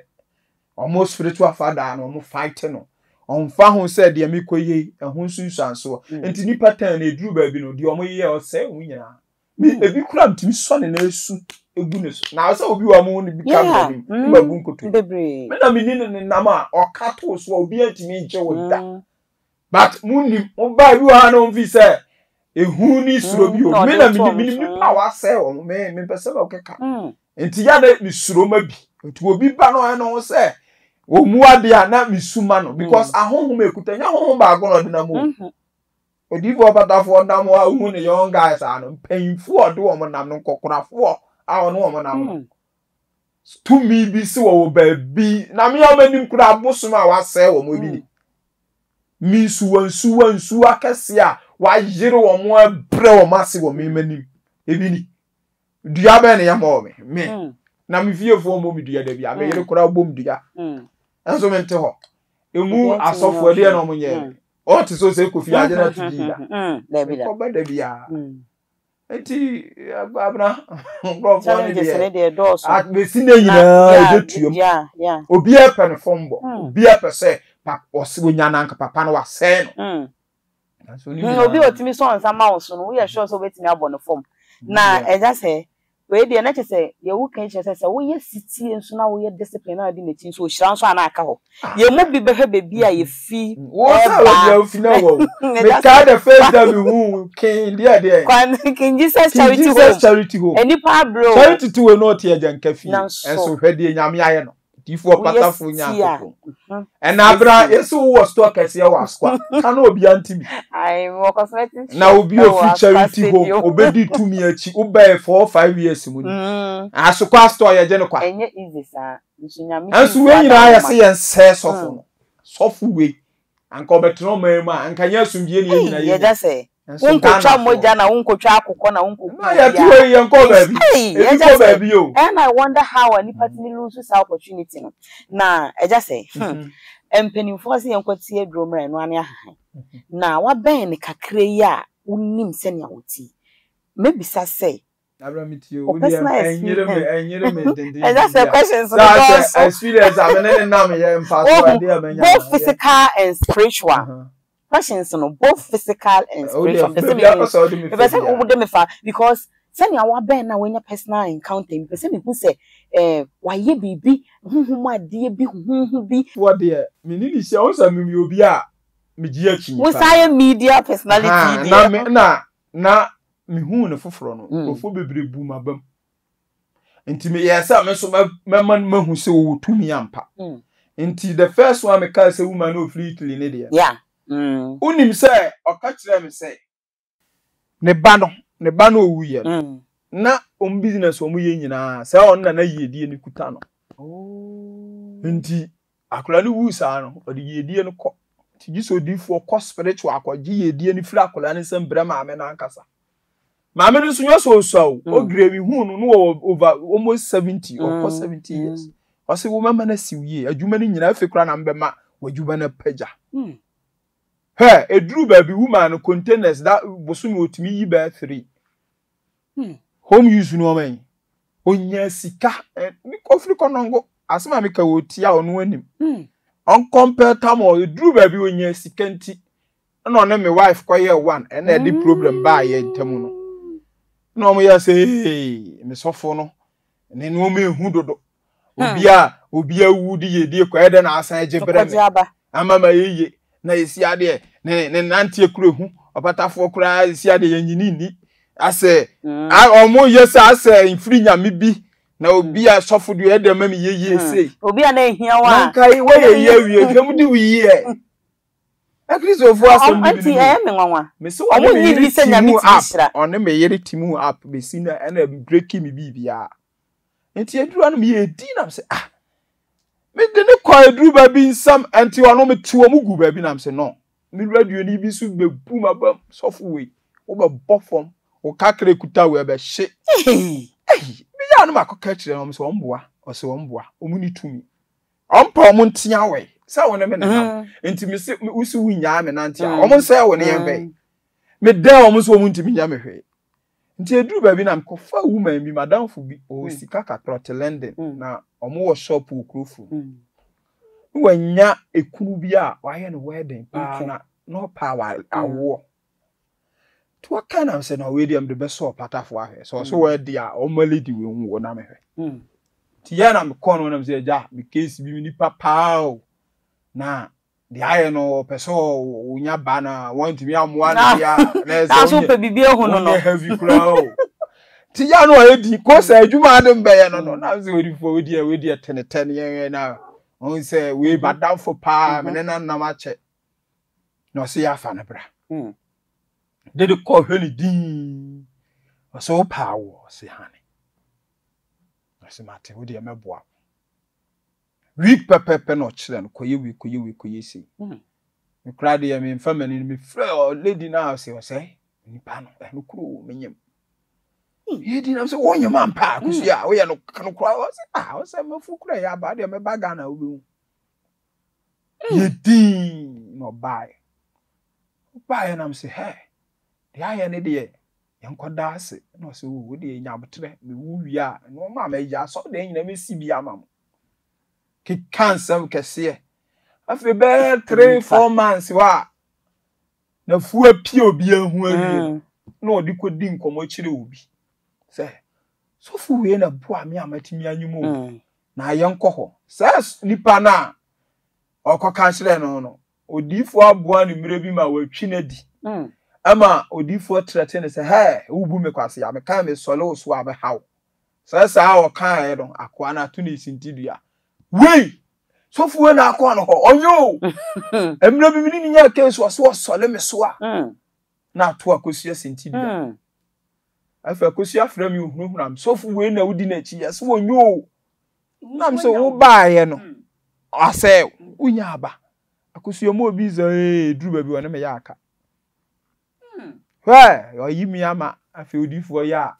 Wɔn spiritual father no wɔn fight no. Ɔmfa ho sɛ deɛ mekɔ yie ɛho nsunsuansoɔ. Nti nipa tan no eduru baabi no deɛ wɔn yɛ ɔsɛe wɔn nyinaa. Me hmm. ebi kura ntumi sɔ ne nan su egu ne so. Na sɛ obi wɔ mo ne bi ka mi anim, ne ma bu nkoto. Bebree. Me na me ni ne nenam a ɔka to so a obi ntumi ngye wo da. Hmm. But mo nim, mo ba ebi wɔ ha na wɔn fi sɛ ehu ne suro bi o. Me na me nim, me nim nipa a wasɛe wɔn. Me me mpɛ sɛ ɔkeka. Nti ya na me suro ma bi. Nti obi ba na ɔyɛ ne ho sɛ wɔn mu adeɛ a na me su ma no because ahohom ekuta nya ahohom baako na ɔde nam o. Mm-hmm. Odiyifoɔ ɔpatafoɔ nam hɔ a wohu ne young guys a no mpanyinfoɔ a ɔde wɔn nam no nkɔkorafoɔ a ɔne wɔn nam no hmm. tumi bi si wɔ baabi na me a m'anim kura abosom a wasɛe wɔn ebi ni hmm. mi nsuwa nsuwa nsuwa kɛse a wayere wɔn abrɛ wɔn ase wɔ me m'anim ebi ni dua bɛn na yɛ mɔɔ me me hmm. na me fiefoɔ mmɔ me dua da bi a me yere koraa bɔ me dua nso me nte hɔ emu asɔfoɔ deɛ na wɔn nyɛ. Ɔte sɛ ɔsɛ kofi agye na to gyi da. Kɔba da biara. Nti abena nkurɔfoɔ ne deɛ bɛsi ne nyinaa ɛbɛtuam. Obiara pɛ ne fam bɔ. Obiara pɛ sɛ ɔsɛ onya nanka papa no wasɛe no. Obi a ɔtumi sɔ nsa ma wo so no woyɛ sure sɛ wobɛtumi abɔ no fam. Na ɛgya sɛ Wei deɛ na kyerɛ sɛ deɛ woka yi kyerɛ sɛ sɛ woyɛ setie nso na woyɛ discipline na wodi n'akyi nso ohyira nso a na aka hɔ. Yɛn mu bi bɛhwɛ baabi a yɛfi Wo sɛ ɛreba. baabi a wofi na wɔ o. Mekaa the first time mehuu King deɛ deɛ. Kwan King Jesus King Charity Jesus Home. Charity Home. Nnipa abrɛ o. Charity te wei na ɔte Agyanka fie. Nanso. Ɛnso hwɛ deɛ Nyame ayɛ no. Difoɔ Woyɛ patafo setie a. Nyankopɔn. Ɛna abena yɛsi wowɔ store kɛseɛ wɔ Asokwa. Ka na obia nti bi. Ayi mewɔ cosmetic Na shop obi ɛwɔ ofiri Asokwa charity home stadium. obedi tumi akyi wobɛyɛ 4 5 years mu ni. Asokwa store yɛgye no kwa. Ɛnyɛ easy saa. Nso Nyame Nanso diifoɔ wei nyinaa ada yɛse wo ma. yɛn sɛɛ sɔfo no. Sɔfo wei anka ɔbɛtena ɔman mu a anka nyɛ asomdwie ne yɛn Ei nyinaa yɛnya. yɛgya sɛ Nanso wonkotwa Ghanafoɔ. mogya na wonkotwa akokɔ na wonkoku Na yɛte obiara. hɔ yi yɛnkɔɔ baabi. Ei Ebi yɛgya kɔ sɛ baabi o. and I wonder how a nipa tumi lose saa opportunity no. Na ɛgya sɛ hmm mpanimfoɔ sɛ yɛnkɔte aduro mmra ɛno ara ne ahahan. Na wabɛn no kakra yi a wonim sɛnea ɔte yi. Mɛbisa sɛ Abra me tie wo o deɛ personal ɛnyere me experience ɛnyere me dendenden ɛgya sɛ bia. questions no Saa sɛ dɔɔso. experience a me ne ne nam yɛ mfasoɔ Wohu adeɛ a manya both no yɛ. physical and spiritual. Questions no both physical and Wo deɛ spiritual. Mepɛ sɛ baabi a mehu pɛ sɛ wode me mepɛ fa sɛ biara. wode me fa because sɛnea wabɛn na wanya personal encounter yi mepɛ sɛ mehu sɛ eh, wayɛ biribi honhom adeɛ bi huhuhu bi. Wɔ deɛ me ne ne hyia wo sɛ meyɛ obi a megye akyinnye Wosan paa. yɛ media personality Ahaa, na deɛ. me na na mehuu no foforɔ no, nkurɔfoɔ bebree buu m'abam. Nti meyɛɛ sɛ me nso mɛma no mahu sɛ ɔwɔ tumi ampa. Nti the first one mekaa sɛ woman no ɔfiri Italy ne deɛ. Yeah. Wonim sɛ ɔka kyerɛɛ me sɛ ne ba no, ne ba no ɔwuiɛ no, na wɔn business wɔn yɛ nyinaa sɛ ɔno na na yiedie no kuta no. Nti akwadaa no wuu saa no, ɔde yiedie no kɔ. Nti gye sɛ odiyifoɔ kɔ spiritual akɔgye yiedie no firi akwadaa no nsam brɛ maame no ankasa. Maame no nso nyɛ sɛ ɔsua o. Ɔgire mi hu no no wɔ over almost 70, ɔkɔ 70 years. Ɔse wo mɛma no asiw yie. Adwuma no nyinaa afei koraa na mbɛma w'adwuma no apagya. Hwɛ, eduru baabi woman no containers da bosome otumi yi bɛyɛ 3. Home use nneɛma yi. Onya sika. Ofiri kɔnɔngo. Asɛm a meka wɔ tia ɔno anim. Ɔnkɔmpɛ tam ɔ eduru baabi onya sika nti. Ɛna ɔne me wife kɔyɛɛ one ɛna ɛde problem baa yɛn ntam no. Na wɔn yɛ sɛ ee me sɔfo no ne nneɛma ehu dodo. Obi a obi awu de yɛ die kɔ ɛdɛ na asan agye brɛ me. Ama ma yɛ na yɛsi adeɛ ne ne nante akura ehu ɔpatafoɔ koraa yɛsi adeɛ yɛn nyini nni asɛ wɔn yɛ sɛ asɛ mfiri nyame bi na obi a sɔfo deɛ ɛdɛ ma mi yɛ yie sei. Obi a na ehia wa. Na nka yi wɔyɛ yie awie hwɛ mu di wo yie. Akristofoɔ asɛm bi nti ɛyɛ me nwanwa. Mese ɔne me yere ti mu app, ɔne me yere ti mu app besi na ɛna breaki me biribiara. Nti aduru ano meyɛ edi na sɛ ah mede ne kɔ aduru baabi nsɛm nti ɔno mete wɔn gu baabi na sɛ no me radio ni bi so bɛbu m'abam sɔfo wei wobɛbɔ fam wo kakra ekuta wei ɛbɛhye. Ɛyi meyɛ ano makɔka kyerɛ wɔn sɛ wɔn boa ɔsɛ wɔn boa wɔn ni tumi. Ɔmpa ɔmo ntea wɛ sɛ wo ne me nenam mm. nti me se wo si wo nyaa me nante a ɔmo nsɛe wo ne yɛn hwɛ me dɛn ɔmo nso ɔmo ntumi nya me hwee nti eduru baabi na mekɔfa woman bi madamfo bi ɔwɔ mm. sika kakra ɔte London mm. na ɔmo wɔ shop wɔ kuro furu ne wanya ekunu bi a wayɛ no wedding paa na na ɔpa awoɔ Nti wɔka nam sɛ na wei deɛ mede bɛsɔ ɔpatafo ahwɛ sɛ ɔso wɔ ɛde a ɔma lady wei ho wɔ na mehwɛ. Nti yɛ na mekɔɔ no nam sɛ agya me case bi me nipa paa o na deɛ ayɛ no ɔpɛ sɛ ɔnya ba na wɔntumi ammoa no deɛ a na ɛsɛ wonyɛ heavy koraa o. Nti yɛ no ɔyɛ di kɔ sɛ adwuma ade mbɛyɛ no no na sɛ odifoɔ wei deɛ wei deɛ tenetɛne yɛn na ɔn sɛ wei badamfo paa me ne nanam akyɛ. Na ɔsɛ yɛ afa no bra. Mm. Dede kɔ hwɛ ne din. Ɔsɛ wo paa wo ɔsɛ hane. Ɔsɛ mate wo deɛ mɛboa wo. Week pɛpɛpɛ na ɔkyerɛ no kɔyɛ wei kɔyɛ wei kɔyɛ sei. Mm. Me koraa deɛ memfa m'ani no mefrɛ lady no a ɔsɛ ɔsɛ nipa no ɛno kuro wɔ menyam. Yɛ di nam sɛ wɔnyɛ ma mpa akosi a woyɛ no no koraa ɔsɛ ah ɔsɛ mafu kura yɛ aba deɛ mɛba Ghana wobɛhu. Yɛ dinn na ɔbaeɛ. Ɔbaeɛ na mese hɛ, deɛ ayɛ ne deɛ yɛnkɔda ase. Na ɔse o wo deɛ nya aboterɛ, mewu wie a nnoɔma a mɛyɛ asɔredan nyinaa mɛsi bi ama mo. Keka nsɛm kɛseɛ. Afei bɛyɛ 3, 4 months hɔ a n'afuo apue obiara ho awie no, na ɔde kɔdi nkɔmmɔ kyerɛ obi sɛ sɔfo wei na boa me a matumi anyim o. Na yɛnkɔ hɔ. Saa nipa no a ɔkɔka kyerɛɛ no no, odiyifoɔ aboa no mmerɛ bi ma watwi no adi. Ɛma odiyifoɔ trɛte no sɛ, Hɛ, wobu me kwasea, mekae mesɔre wo so a mɛha wo. Sɛ saa a ɔkaeɛ no, akoa no ato no sintidua. Wei! Sɔfo wei na akɔ no hɔ, ɔnyɛ o! Mmerɛ bi me ne no nyaa case, ɔse ɔsɔre me so a, na ato akosua sintidua. Afei Akosua frɛ me ohunahuna me, sɔfo wei na wodi n'akyi, yɛse wɔnyɛ o. Nam sɛ wobaeɛ no, asɛ wonya aba. Akosua mu obi sɛ ee duru baabi ɔne me yɛ aka. Hwɛ, ɔyi me ama, afei odiifoɔ yɛ a,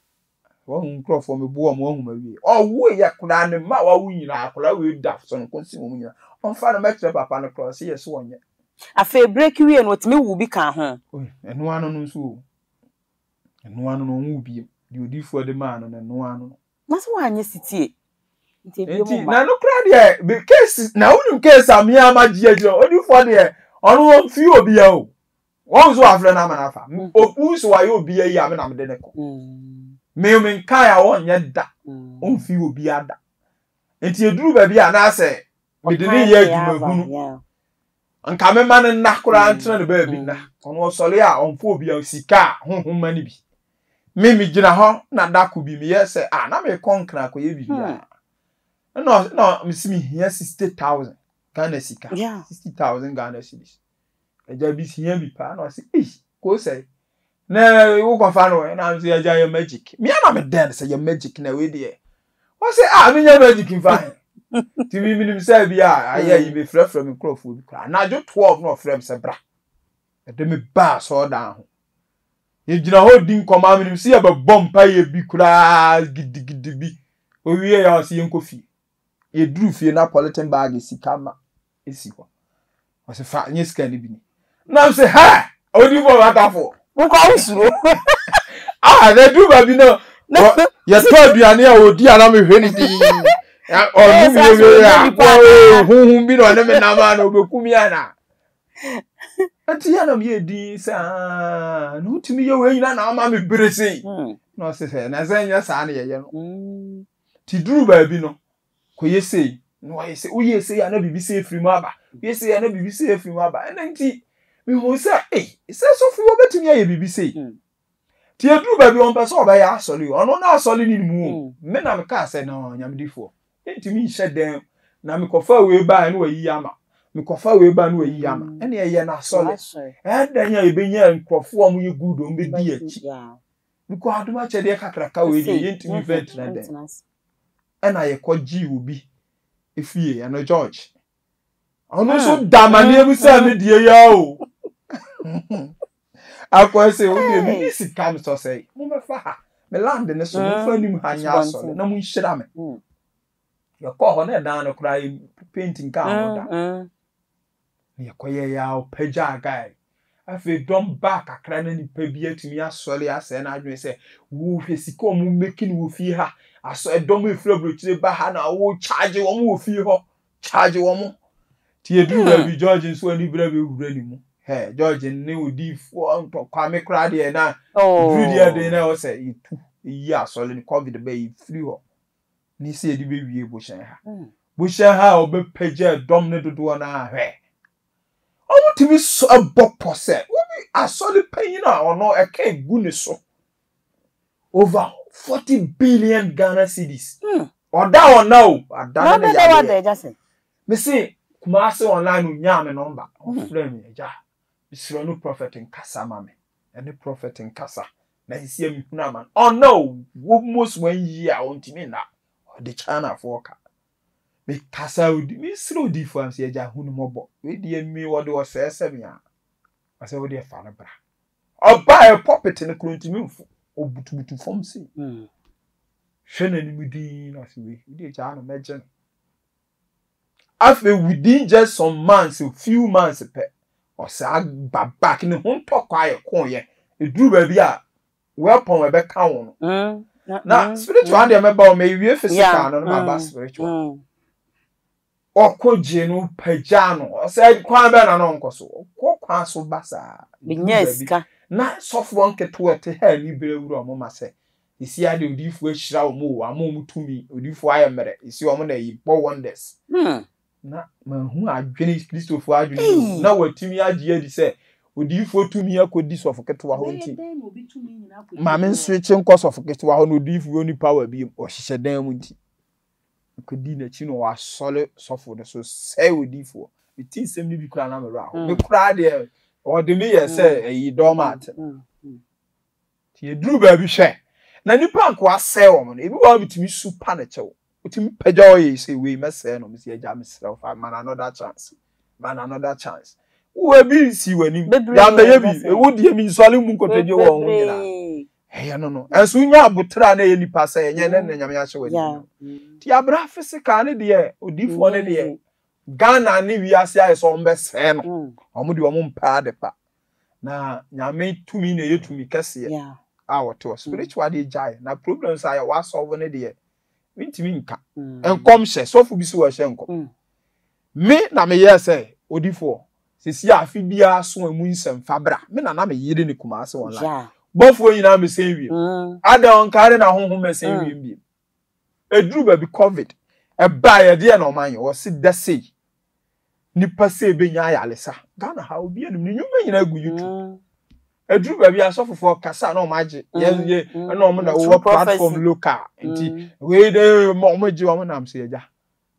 wahu nkurɔfoɔ mebo wɔn wahu ma wie. Ɔwo yɛ koraa ne mma a wawo nyinaa, akwadaa wei da sononko sen wɔn nyinaa. Ɔmfa no mɛkyerɛ papa no koraa, ɔse yɛse ɔnyɛ. Afei break wie no, ɔtumi woo bi kaa ho. Ɛno ano no nso o. Ɛno ano no ɔnwoo biem. Deɛ odiyifoɔ de maa no no, ɛno ano no. Na sɛ woanyɛ sitie nti ebiem mma. Nti na no koraa deɛ be case na wonim case a me ara magye agyina odiyifoɔ deɛ ɔno ɔmfii obia o. Wɔn nso wafrɛ no ama no afa. Ohu sɛ wayɛ obia yi a me na mede no kɔ. Me menkae a ɔnyɛ da. Ɔmfii obia da. Nti eduru baabi a na asɛ mede no yɛ adwuma hunu. Nka mema no nna koraa ntena ne baabi nna. Ɔno ɔsɔre a ɔmfa obi a sika a honhom ma no bi. Me megyina hɔ na da ko bi meyɛ sɛ ah na mekɔ Nkran akɔyɛ biribi a. Ɛna na mesi mehia 60,000 Ghana sika. 60,000 Ghana cedis. Agya bi hia bi paa na ɔse ei koo sɛe. Na wokɔfa no ɛ na mese agya yɛ magic. Me ara na medɛn no sɛ yɛ magic na wei deɛ. Ɔse ah menyɛ magic mfa he. Nti me menim sɛ bi a ayɛ yi mefrɛfrɛ me nkurɔfoɔ bi koraa. Anadwo 12 na ɔfrɛ me sɛ bra. Ɛde me baa asɔredan ho. Yɛgyina hɔ di nkɔmmɔ a menim sɛ yɛbɛbɔ mpaeɛ bi koraa gidigidi bi. Owie yɛ a ɔsɛ yɛnkɔ fie. Yɛduru fie na polythene bag sika ma esi hɔ. Ɔsɛ fa nyɛ sika no bi ni. Na sɛ ha odiifo ɔbatafoɔ. Wokɔ wosuro. Ah na ɛduru baabi no yɛtɔ aduane a ɔdi a na mehwɛ ne din. Ɔno wie wie a huhum bi na ɔne me nam a na ɔbɛku me ana. Nti yɛ na meyɛ din sɛ na wotumi yɛ wei nyina na ama me bere sei. Hmm. Na ɔse sɛ na sɛ nyɛ saa na yɛyɛ no. Hmm. Nti duru baabi no kɔyɛ sei na wayɛ sei woyɛ sei a na biribi sei firi mu aba woyɛ sei a na biribi sei firi mu aba ɛna nti mehu sɛ ei sɛ sɔfo wɔbɛtumi ayɛ biribi sei hmm. nti ɛduru baabi ɔmpɛ sɛ ɔbɛyɛ asɔre ɔno na asɔre ne mu o hmm. me na mekaa sɛ na nyamedifoɔ ntumi nhyɛ dan na mekɔfa wei baa ne wayi ama mekɔfa wei baa ne wayi ama hmm. ɛne ɛyɛ no asɔre ɛdan a yɛbɛnya nkurɔfoɔ a wɔyɛ good wɔn bɛdi akyi Because adom akyɛdeɛ kakraka wei deɛ yɛntumi mfa ntina dɛn. Ɛna yɛkɔ gyee obi efie ɛno George. Ɔno nso hmm. da amaneɛ mu sɛ me deɛ yɛ o. Akɔ sɛ o deɛ mi ni sika mi sɔ sɛ mo bɛfa ha me land ne so mo fa anim ha nyɛ asɔre na mo nhyira me. Hmm. Yɛkɔɔ hɔ na ɛdan no koraa yɛ paint nka ho da. Na yɛkɔyɛeɛ ara ɔpagyaa guy. Afei dɔm baa kakra na nipa bi atumi asɔre asɛe n'adwene sɛ wohwɛ sika ɔmo meki no wɔ fie ha. Asɔ ɛdɔm efiri aburokyire ba ha na wo charge wɔn wɔ fie hɔ. Charge wɔn. Ti eduru hmm. baabi George nso ani bere bɛwura ne mu. Hɛ George ne odiifoɔ ntɔkwa me koraa deɛ na oh. duru deɛ den na ɛwɔ sɛ yɛtu yi asɔre no covid bɛ yɛfiri hɔ. ne sɛ yɛde bɛwie bohyɛn ha. Bohyɛn ha a wɔbɛpagya dɔm no dodoɔ no ara hwɛ. Wɔtumi sɔ bɔ pɔ sɛ wobi asɔre panyin a ɔno ɛka egu ne so over 40 billion Ghana cedis. Hmm. Ɔda ɔna o, ada ne ne yareɛ. Mese Kumasi online onyaa me nɔmba, ɔfrɛ me agya. Mesrɛ no prophet nkasa ma me. Ɛne prophet nkasa. Na sisi a mehunu ama no. Ɔnna o, almost one year a ɔntumi nna. Ɔde Chinafoɔ ka. Mekasa odi, mesrɛ odiyifoɔ am sɛ agya hu no mmɔbɔ. Wei deɛ me ɔde ɔsɛɛ sɛ me a. Ɔsɛ wo deɛ fa no bra. Ɔbaa pulpit no koro ntumi mfo. Ɔbutubutu fam sei. Hwɛ n'anim dinn na ɔsɛ wei, wo deɛ gyaa no mɛgye no. Afei within just some months, few months pɛ, ɔsaa ba back ne ho ntɔkwa a yɛkoeɛ. Ɛduru baabi a weapon ɛbɛka wo no. Mm, na mm, spiritual mm. deɛ mɛba o, mewie physical no na maba mm, spiritual. Mm. Ɔko gye no pagya no, ɔsɛ kwan bɛn na na ɔnkɔ so? Ɔkɔ kwan so ba saa. Menya sika. Na sɔfoɔ nketewa ɛte ha ani berɛ wura ɔmo ma sɛ Esi ara deɛ odiyifoɔ ahyira wɔn o, wama wɔn tumi, odiyifoɔ ayɛ mmerɛ, esi wɔn na ɛyi bɔ wonders. Hmm. Na mahu adwene, Kristofoɔ adwene yi o, na watumi agye adi sɛ odiyifoɔ tumi akɔdi sɔfo ketewa hɔ nti, ma me nswekye nkɔ sɔfo ketewa hɔ na odiyifoɔ ni power bi ɔhyehyɛ dan mu nti. Mekɔdii n'akyi na wasɔre sɔfo no so sɛe odiyifoɔ. Mete nsɛm no bi koraa na me werɛ ahow. Me koraa deɛ ɔde me yɛ sɛ ɛyi doormat. Nti yɛduru baabi hwɛ, na nnipa nkoa sɛe wɔn no, ebi wɔ hɔ a metumi su pa no kyɛw. Wotumi pagya ɔyɛ yi sɛ wei mɛsɛe no, mesi agya mesrɛ wo fa ma no another chance, ma no another chance. Wo ebi nsi w'anim, yɛambɛyɛ bi, wo deɛ mi nsɔre mu nkotodwe wɔ ho nyinaa. Ɛyɛ no no, ɛnso wonya aboterɛ a na ɛyɛ nipa sɛ ɛnyɛ ne na Nyame ahyɛ w'anim. Nti abra physical ne deɛ, odiifoɔ ne deɛ, Ghana ne wiase ayɛ sɛ wɔn bɛsɛe no, wɔn deɛ wɔn mpɛ ade pa. Na Nyame tumi na ɛyɛ tumi kɛseɛ a ɔte hɔ. Spiritual deɛ gyae na problems a yɛwɔ asɔlve no deɛ mentumi nka. Mm. Nkɔmhyɛ sɔfo bi si wɔ ɛhyɛ nkɔm. Mm. Me na meyɛɛ sɛ odifoɔ sisi afe biara so emu nsɛm fa bra. Me na na meyere ne Kumase online. Yeah. Bɔfoɔ nyinaa mesɛn wiem. Mm. Ada ɔnkae na honhom mɛsɛn mm. wiem biem. Ɛduru baabi covid ɛbaeɛ ɛdeɛ na ɔman yɛ ɔse da sei nipa sei bɛnya ayaresa Ghana ha obi anim ne nnwuma nyinaa gu YouTube mm. ɛduru baabi asɔfofoɔ kasa na ɔmo agye mm. yɛn yɛ mm. ɛna ɔmo na wɔwɔ platform local nti wei de ɔmo gye ɔmo nam sɛ ɛgya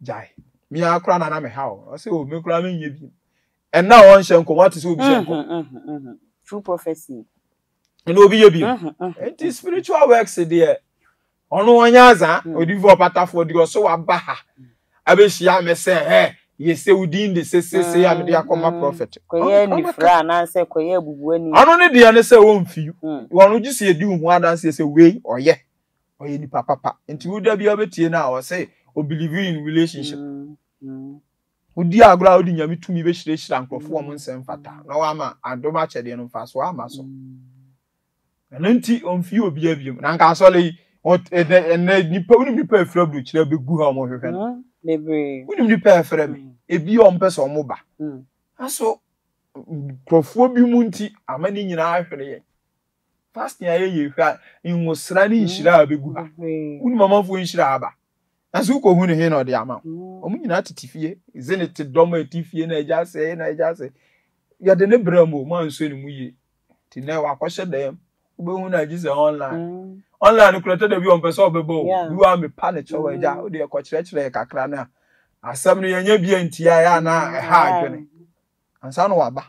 gyae mia kora na na me ha o ɔsɛ o me kora me nyɛ bi ɛna ɔnhyɛ nkɔm ate sɛ obi hyɛ nkɔm mm-hmm, mm-hmm. true prophecy ɛna obi yɛ bi nti spiritual works deɛ Ɔno ɔnyɛ adza, mm. odiyifoɔ ɔpatafoɔ deɛ ɔso waba ha abɛhyia me sɛ ɛ Yɛ sɛ wo din de sesese a mede akɔma prɔfɛt. Kɔyɛ anifira anaasɛ kɔyɛ abubuani. Ɔno ne deɛ ne sɛ ɔmfi. Ɔno gye sɛ yɛdi wo ho adanseɛ sɛ wei ɔyɛ. Ɔyɛ nipa papa. Nti wo da biara wobɛtie no a ɔse o believe in relationship. Wodi agorɔ a wode Nyame tumi bɛhyirahyira nkurɔfoɔ wɔn nsɛm mfata na wama adom akyɛdeɛ no mfasoɔ ama so. Ɛno nti ɔmfii obiara biom. Na nka asɔre yi, ɛnɛ ɛnɛ nipa wonim nipa efiri aburokyire abɛgu ha wɔn hwehwɛ no. Mm, bebree. Wonim nipa ɛfrɛ me. Ebi a wɔn pɛ sɛ wɔn ba. Aso nkurɔfoɔ bi mu nti ama ne nyinaa ahwere yɛn. Fasting a yɛyɛ hwɛ a nwosra ne nhyira a abɛgu ha. Wonim amanfoɔ nhyira aba. Nanso wokɔhu no he na ɔde ama wo. Wɔn nyinaa tete fie. Zenith dɔm a ɛte fie na agya asɛe na agya asɛe. Yɛde ne brɛ mu o, mo ansɔ ne mu yie. Nti nɛ wakɔhyɛ dɛm. Wobɛhu no agye sɛ online. Mm. Online no kura tɛdɛ bi ɔmpɛ sɛ ɔbɛba o. Bi wa mepa ne kyɛw agya. Mm. Wode ɛkɔkyerɛkyerɛ yɛ kakra no a. Asɛm no yɛnyɛ bi antia yɛ anaa mm. ɛha adwene. Ansa na waba.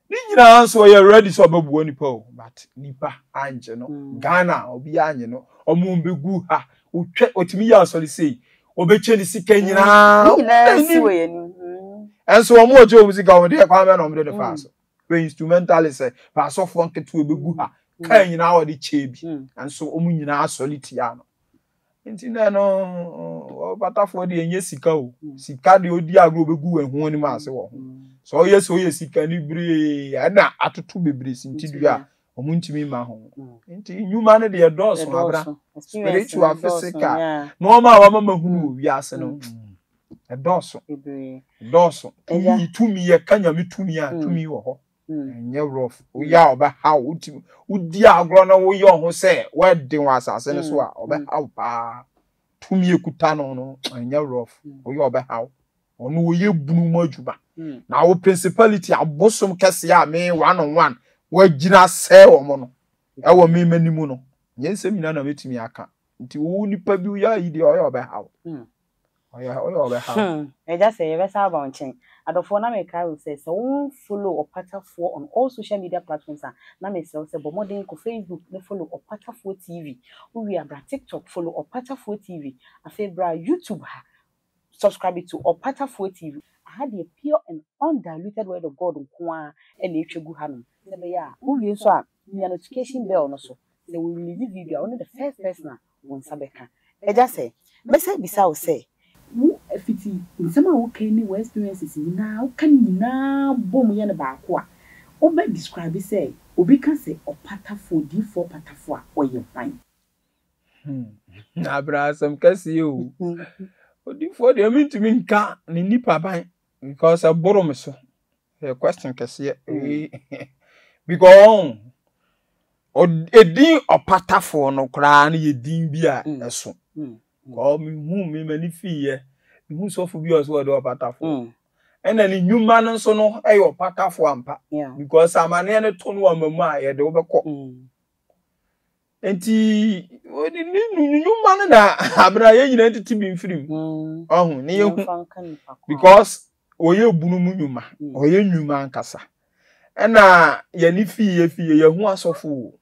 Ne nyinaa nso ɔyɛ ready sɛ ɔbɛboa nipa o. But nipa angye no. Mm. Ghana obi anye no. Ɔmo mbɛgu ha. Otwa otumi yɛ asɔre sei. Ɔbɛkyɛ ne sika nyinaa. Nyinaa si wɔ yɛn anim. Ɛnso wɔn a ɔkyɛ wɔn sika wɔn deɛ kwan bɛn na wɔn de ne faa so. Hwɛ instrumentalist sɛ hwɛ asɔfoɔ nketewa bɛgu ha kaa nyinaa wɔde kyɛɛ bi nanso wɔn nyinaa asɔre tia no nti na no ɔbatafoɔ deɛ ɛnyɛ sika o sika deɛ ɔdi agorɔ bɛgu wɔn ho anim ase wɔ ho sɛ ɔyɛ sɛ ɔyɛ sika ne bere ɛna atoto bebree si nti dua a wɔn ntumi mma ho nti nnwuma no deɛ dɔɔso abra spiritual physical nneɛma a wɔama ma hunu wɔ wiase no. Ɛdɔɔso. Ɛdɔɔso. Tumi tumi yɛka nyame tumi a mm. tumi wɔ hɔ. Mm. Ɛnyɛ rough. Woyɛ a ɔbɛhaw wotumi wodi agorɔ na woyɛ ɔho sɛ wɔaden wɔ asase no so a mm. ɔbɛhaw paa. Tumi ekuta no no ɛnyɛ rough. Woyɛ ɔbɛhaw. Ɔno wɔyɛ bunu mu adwuma. Na wo principality abosom kɛseɛ a me one on one wɔagyina sɛ wɔn no ɛwɔ me m'anim no. Nyɛ nsɛm nyinaa na mɛtumi aka. Nti wo nipa bi woyɛ ayi deɛ ɔyɛ ɔbɛhaw. Ɔyɛ ɔyɛ ɔbɛhaw. Hmm, Agya sɛ yɛbɛsan aba wo nkyɛn. Adɔfoɔ na mekae wo sɛ, sɛ wo nfollow Ɔpatafoɔ on all social media platforms a, na mesrɛ wo sɛ bɔ mmɔden kɔ Facebook na follow Ɔpatafoɔ TV. Wowie a bra TikTok follow Ɔpatafoɔ TV. Afei bra YouTube ha, subscribe to Ɔpatafoɔ TV. Aha deɛ pure and undiluted word of God nko ara na ɛtwa gu hanom. Sɛ ɛbɛyɛ a, wowie nso a, mia notification bell no so. Sɛ wo release video a, wo ne the first person a wo nsa bɛka. Agya sɛ, mɛsan abisa wo sɛ, wo fiti nsɛm a woka yi ne w'experiences nyinaa, woka ne nyinaa bom yɛ no baako a, wobɛ describe sɛ obi ka sɛ ɔpatafoɔ, odiyifoɔ patafoɔ a, ɔyɛ hwan? Hmm, abra asɛm kɛseɛ o. Odiyifoɔ deɛ mentumi nka ne nipa ban because ɛboro me so. Ɛyɛ question kɛseɛ. Mm. Because edin ɔpatafoɔ no koraa no yɛ din bi a mm. ɛso. Mm. Kɔɔ mehu me m'ani fiiɛ. Mehu sɔfo bi a ɔsɛ ɔde ɔpatafoɔ. Ɛna ne nnwuma no nso no yɛ ɔpatafoɔ ampa. Because amaneɛ no to no wɔ ama mu a yɛde wobɛkɔ. Nti ne nnwuma no na abena yɛn nyinaa tete bi mfiri mu. Mm. Ɔho ne yɛhu because ɔyɛ bunu mu nnwuma mm. ɔyɛ nnwuma ankasa. Ɛna yɛne fie fie yɛhu asɔfo o.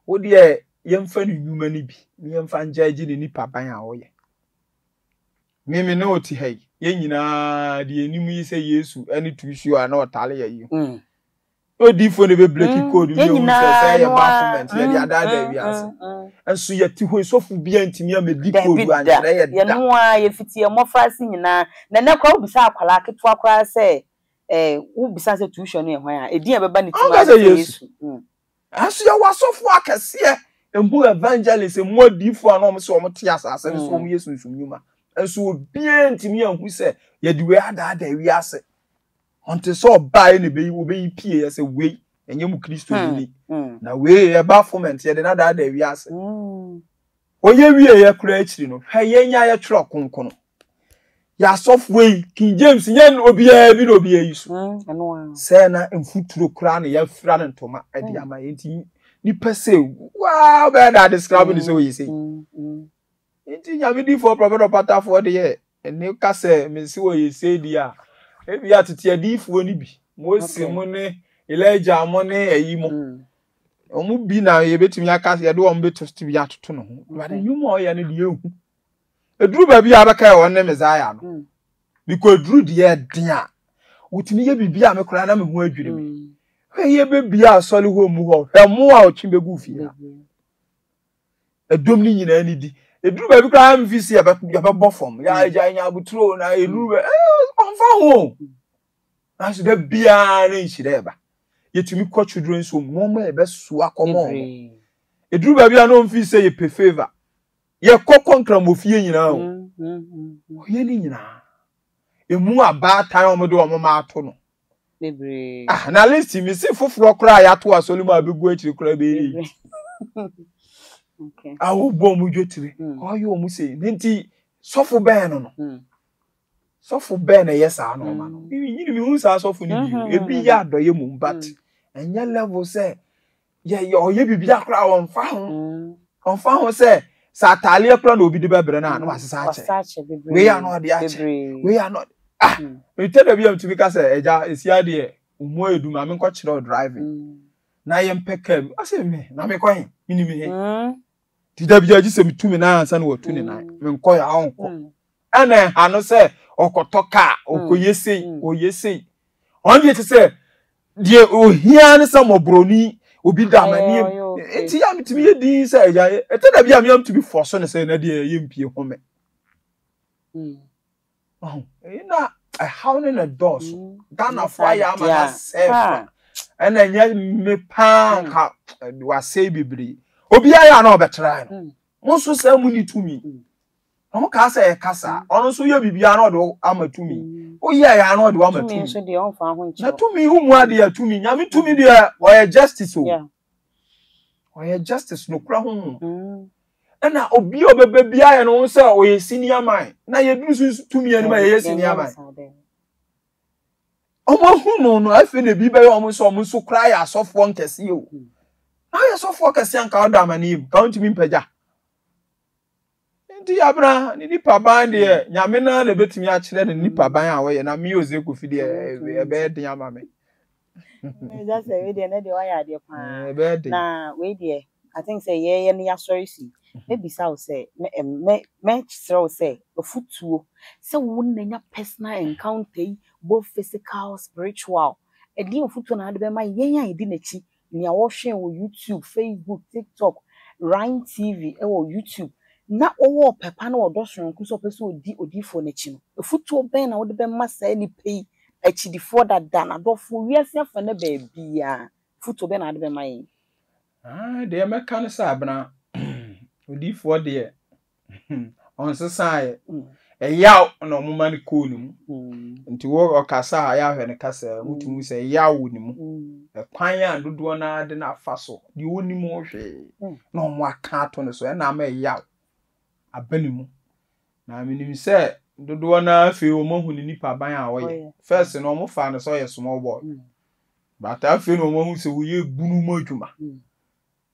Wo deɛ yɛmfa ne nnwuma no bi ne yɛmfa ngyagye ne nipa ban a ɔyɛ. Meme ne ɔte ha yi yɛn nyinaa deɛ yɛnim yi sɛ Yesu ne tusuo a na ɔtale yɛ yi. Mm. Odiifoɔ na ɛbɛbreki mm, code yɛhu sɛ sɛ yɛ bafflement yɛde mm, adaadaa mm, wiase. Nso yɛte hɔ sɔfo bi antumi amɛdi code ankyerɛ yɛ da. Yɛno a yɛfiti yɛn mmɔfra ase nyinaa. Na ɛnɛ koraa wobisa akwadaa ketewa koraa sɛ eh, wobisa sɛ tuition no yɛ hwan a, ɛdin a ɛbɛba ne tirim ara ne sɛ Yesu. Nanso yɛwɔ asɔfoɔ akɛseɛ, emu evangelist, emu adiifoɔ a na wɔn sɛ wɔn te asase no so wɔn yɛ sunsum nnwuma. Nso obiara ntumi anhu sɛ yɛde wei adaadaa wiase. Ɔnte sɛ ɔbaeɛ na ɛbɛyi wɔbɛyi pie yɛ sɛ wei ɛnyɛ mu Kristo ni ni. Hmm, hmm. Na wei yɛ bafflement yɛde no adaadaa wiase. Hmm. Ɔyɛ wie yɛ koraa akyiri no hwɛ yɛn nya yɛtwerɛ konkono. Yɛ asɔfoɔ yi King James nyɛ obiara bi na obiara yi so. Sɛ na mfuturo koraa na yɛafira no ntoma de ama yɛn nti nipa sɛ waa bɛyɛ da describe ne sɛ ɔyɛ sei. Nti nyame difoɔ prɔfɛt ɔpatafoɔ deɛ ɛne ka sɛ mese wɔyɛ sei deɛ a ebi a tete adiyifoɔ no bi Mose mo ne Elijah mo ne ayi mo mm. wɔn bi na yɛbɛtumi aka sɛ yɛde wɔn bɛto bi atoto ne ho but nnwuma a ɔyɛ no deɛ ehu eduru baabi a abɛka yɛ wɔn ne Messiah no mm. Because duru deɛ ɛden a, wotumi yɛ biribi a me koraa na me ho adwiri me. Hwɛ yɛ bɛbia asɔre hɔ mu hɔ, hwɛ mo a ɔtwe bɛgu fie ha. Ɛdɔm no nyinaa ni di. Ɛduru baabi koraa mfi si yɛbɛbɔ fam. Yɛ agya nya aboturo na ɛduru bɛ ɔmfa ho. Nanso da biara ne nhyira ɛba. Yɛtumi kɔ children's home nneɛma a yɛbɛsoa kɔma wɔn. Ɛduru baabi a na ɔmfi sɛ yɛpɛ favour. Yɛkɔ kɔ nkramofie nyinaa o. Ɔyɛ ne nyinaa. Emu abaatan a wɔde wɔn mma ato no. Bebree. Ah, na list mi si foforɔ koraa a yɛato asɔre mu a bɛgu akyire koraa bɛyɛ eight. Okay. A wɔbɔ wɔn dwetire, ɔyɛ wɔn sei. Ne nti sɔfo bɛn no no. Sɔfo bɛn na ɛyɛ saa nneɛma no. Nyini mi hu saa sɔfo no bi. Ebi yɛ adɔyɛ mu but ɛnyɛ level sɛ yɛ yɛ ɔyɛ biribi akora ɔnfa ho mm. ɔnfa ho sɛ sɛ ataaleɛ kora na obi de bɛbrɛ no a na wasesa akyɛ wei ano ɔde akyɛ wei ano ah mm. metɛ da bi a metumi ka sɛ agya esi adeɛ ɔmu ayɛ du ma menkɔ kyerɛ driving mm. na yɛmpɛ kaa bi ɔsɛ me na mekɔ he menim he nti da bi agye sɛ metu me nan ansa na watu ne nan menkɔ yɛ a ɔnkɔ Ɛna ɛha no sɛ ɔkɔtɔ kaa, ɔkɔyɛ sei, ɔyɛ sei. Ɔno deɛ te sɛ deɛ ohia ne sɛ mmɔborɔni obi da amaneɛ mu. Nti yɛ a metumi yɛ din sɛ ɛgya ɛtɛ da bi a mea metumi fɔ so ne sɛ na deɛ ɛyɛ mpie home. Na ɛhaw ne na dɔɔso. Ghanafoɔ ayɛ ama no asɛe fa. Ɛna ɛnyɛ me paa nka wasɛe bebree. Obiara yɛ a na ɔbɛtra no. Mo nso sɛ mo ni tumi. Wɔn kaa sɛ ɛka saa. Ɔno nso yɛ biribiara na ɔde ama tumi. Woyɛ ya na ɔde ama tumi. Na tumi wo mu adeɛ tumi. Nyame tumi deɛ ɔyɛ justice o. Ɔyɛ justice nokora ho ho. Ɛna obi a ɔbɛba biara yɛ no ho sɛ ɔyɛ senior man. Na yɛduru so tumi anim a yɛyɛ senior man. Wɔn ahu no no afei na ebi bɛyɛ wɔn sɛ wɔn nso koraa yɛ asɔfoɔ nkɛseɛ o. Na ɔyɛ sɔfoɔ kɛseɛ anka ɔda amaneɛ mu. Ka ɔntumi mpagya. Nti Abena, ne nipa ban deɛ, Nyame no ara na ɛbɛtumi akyerɛ ne nipa ban a ɔyɛ, na me Ose Kofi deɛ, ɛbɛyɛ den ama me. Ɛgya sɛ wei deɛ, nɛ deɛ wayɛ adeɛ paa. Ɛbɛyɛ den. Na wei deɛ, I think sɛ yɛyɛ no yɛasɔre si. Mɛbisa wo sɛ, mɛ, mɛsrɛ wo sɛ, afutuo, sɛ wo na nya personal encounter yi, both physical, spiritual, ɛdeɛn afutuo na wode bɛma yɛn a yɛdi n'akyi Nea wɔhwɛ wɔ YouTube, Facebook, TikTok, Rhyme TV wɔ YouTube, na ɔwɔ ɔpɛ pa ne ɔdɔ soronko sɛ ɔpɛ sɛ ɔdi odiyifoɔ no akyi no, afotuo bɛn na wode bɛma saa nnipa yi, akyidifoɔ dada, n'adɔfoɔ, wiase afa no baabiara? Afotuo bɛn na wode bɛma yɛn? Ah, deɛ mɛka ne sɛ Abena, odiyifoɔ deɛ, Ɔnsesaeɛ. Ɛyaw na wɔma no kɔɔ ne mu. Nti wɔ ɔkasa a yɛahwɛ no kasa a, wotumi hu sɛ ɛyaw wɔ ne mu. Ɛkwan a dodoɔ no ara de no afa so, deɛ ɔnnim ho hwee na wɔaka ato no so, ɛna ama ɛyaw aba ne mu. Na menim sɛ dodoɔ no ara afei wɔahu ne nipaban a ɔyɛ. First no wɔfaa no sɛ ɔyɛ small boy. But afei na wɔahu sɛ ɔyɛ bunu mu adwuma.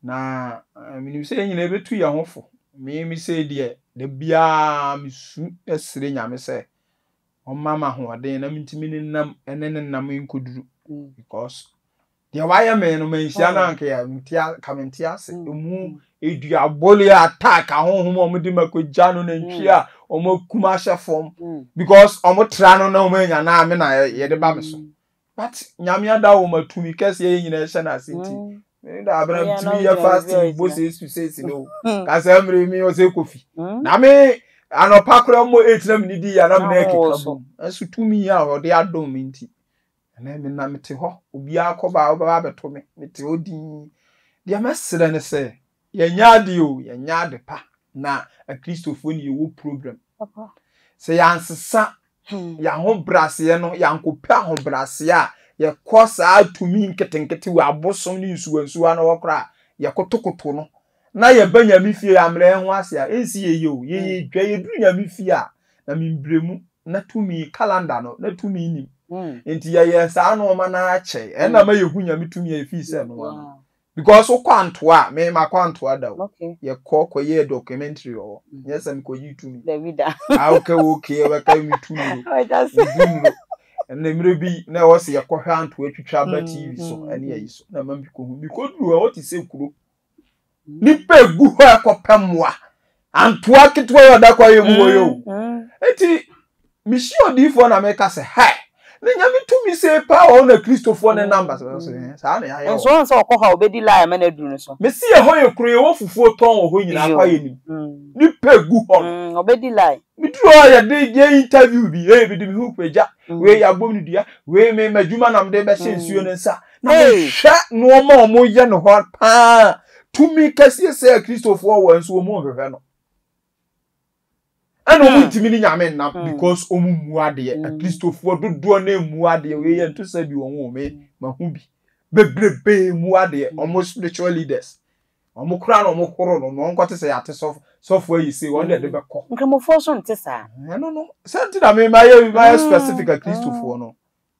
Na menim sɛ yɛn nyinaa yɛbɛtu yɛn ho fo. Me me sei deɛ, da biara mesu srɛ Nyame sɛ ɔmma me ahoɔden na mentumi ne nam ne ne nam nkɔduru. Because deɛ wayɛ me no manhyia no anka yɛ nte ka mente ase. Emu eduabole attack ahonhom a wɔde ma kɔgya no nantwi a wɔakum ahyɛ fam because wɔtra no na wɔanya na me na yɛde ba me so. But Nyame adawoma tumi kɛseɛ yɛ nyina ɛhyɛ n'ase nti mm. me da abena ntumi yɛ fasting bɔ six to six no mm. kasa mmere mi ɔsɛ kofi mm. na me anɔpa koraa mmɔ eight na me didi ya na me na ɛkeka bom nso tumi a ɔde adom me nti ɛnɛ me na mete hɔ obiara kɔ ba ɔbɛba abɛto me mete hɔ din deɛ mɛsrɛ ne sɛ yɛnyɛ ade o yɛnyɛ ade pa na akristofoɔ ne yɛwɔ problem sɛ yɛansesa Yɛn ahobrɛaseɛ no, yɛankɔpɛ ahobrɛaseɛ a, yɛkɔ saa tumi nketenkete wɔ abosom ne nsuwansuwa no hɔ koraa a, yɛkotokoto no, na yɛba Nyame fie yɛammrɛ yɛn ho ase a, ɛnsi yɛn yie o. Yɛyɛ dwa, yɛduru Nyame fie a, na membrɛ mu, na tumi, calendar no, na tumi nnim. Nti yɛyɛɛ saa nnoɔma no ara kyɛe. Ɛnna ma yɛhu Nyame tumi a ɛfii sɛ ɛno ara no. Because wokɔ Antoa a, me makɔ Antoa da o. Okay. Yɛkɔ kɔyɛɛ documentary wɔ hɔ. Nyɛ sɛ mekɔyii tumi. Dabi da. Ah, okay, okay, ɛbɛka me tu nuro. Ɔda so. Mebu nuro. Ɛnna mmerɛ bi na ɛwɔ sɛ yɛkɔhwɛ Antoa twitwa ba TV so ɛne ayi so. Na ma mekɔhu. Mekɔduru hɔ, ɛhɔ te sɛ kuro. Nipa egu hɔ a ɛkɔpɛ mmoa. Antoa ketewa yi ɔda kwaeɛ mu hɔ yi o. Eti. Mehyia odiyifoɔ na meka sɛ, Hɛ! Na Nyame tumi sei paa wɔ hɔ na Kristofoɔ ne nam basa basa sɛ, Saa na yɛayɛ wɔ Nso hɔ. woahu sɛ ɔkɔ hɔ a ɔbɛdi line ama no aduru no so. Mese ɛhɔ yɛ kuro, yɛwɔ fufuo tɔn wɔ hɔ nyinaa kwa yɛnim. Nipa gu hɔ no. Ɔbɛdi line. Meduru hɔ a yɛde yɛ interview bi, ee mede me ho pagya, wei yɛabɔ me dua, wei me m'adwuma na mede bɛhyɛ nsuo no nsa. Na mehwɛ nnoɔma a wɔyɛ no hɔ paa, tumi kɛseɛ sɛ Kristofoɔ wɔ nso wɔn nhwehwɛ no. Ɛna wɔn ntumi ne Nyame nnam because wɔn mmu adeɛ. Akristofoɔ dodoɔ no mmu adeɛ. Wei yɛ nto sɛ bi wɔn wɔ me mahu bi. Bebrebe mmu adeɛ. Wɔn spiritual leaders. Wɔn koraa na wɔn horo no. Wɔn nkɔte sɛ yɛate sɔfo sɔfo ayi sei wɔn deɛ de bɛkɔ. Nkramofoɔ nso nte saa. Ɛno no sɛ nti na me mayɛ mayɛ specific akristofoɔ no.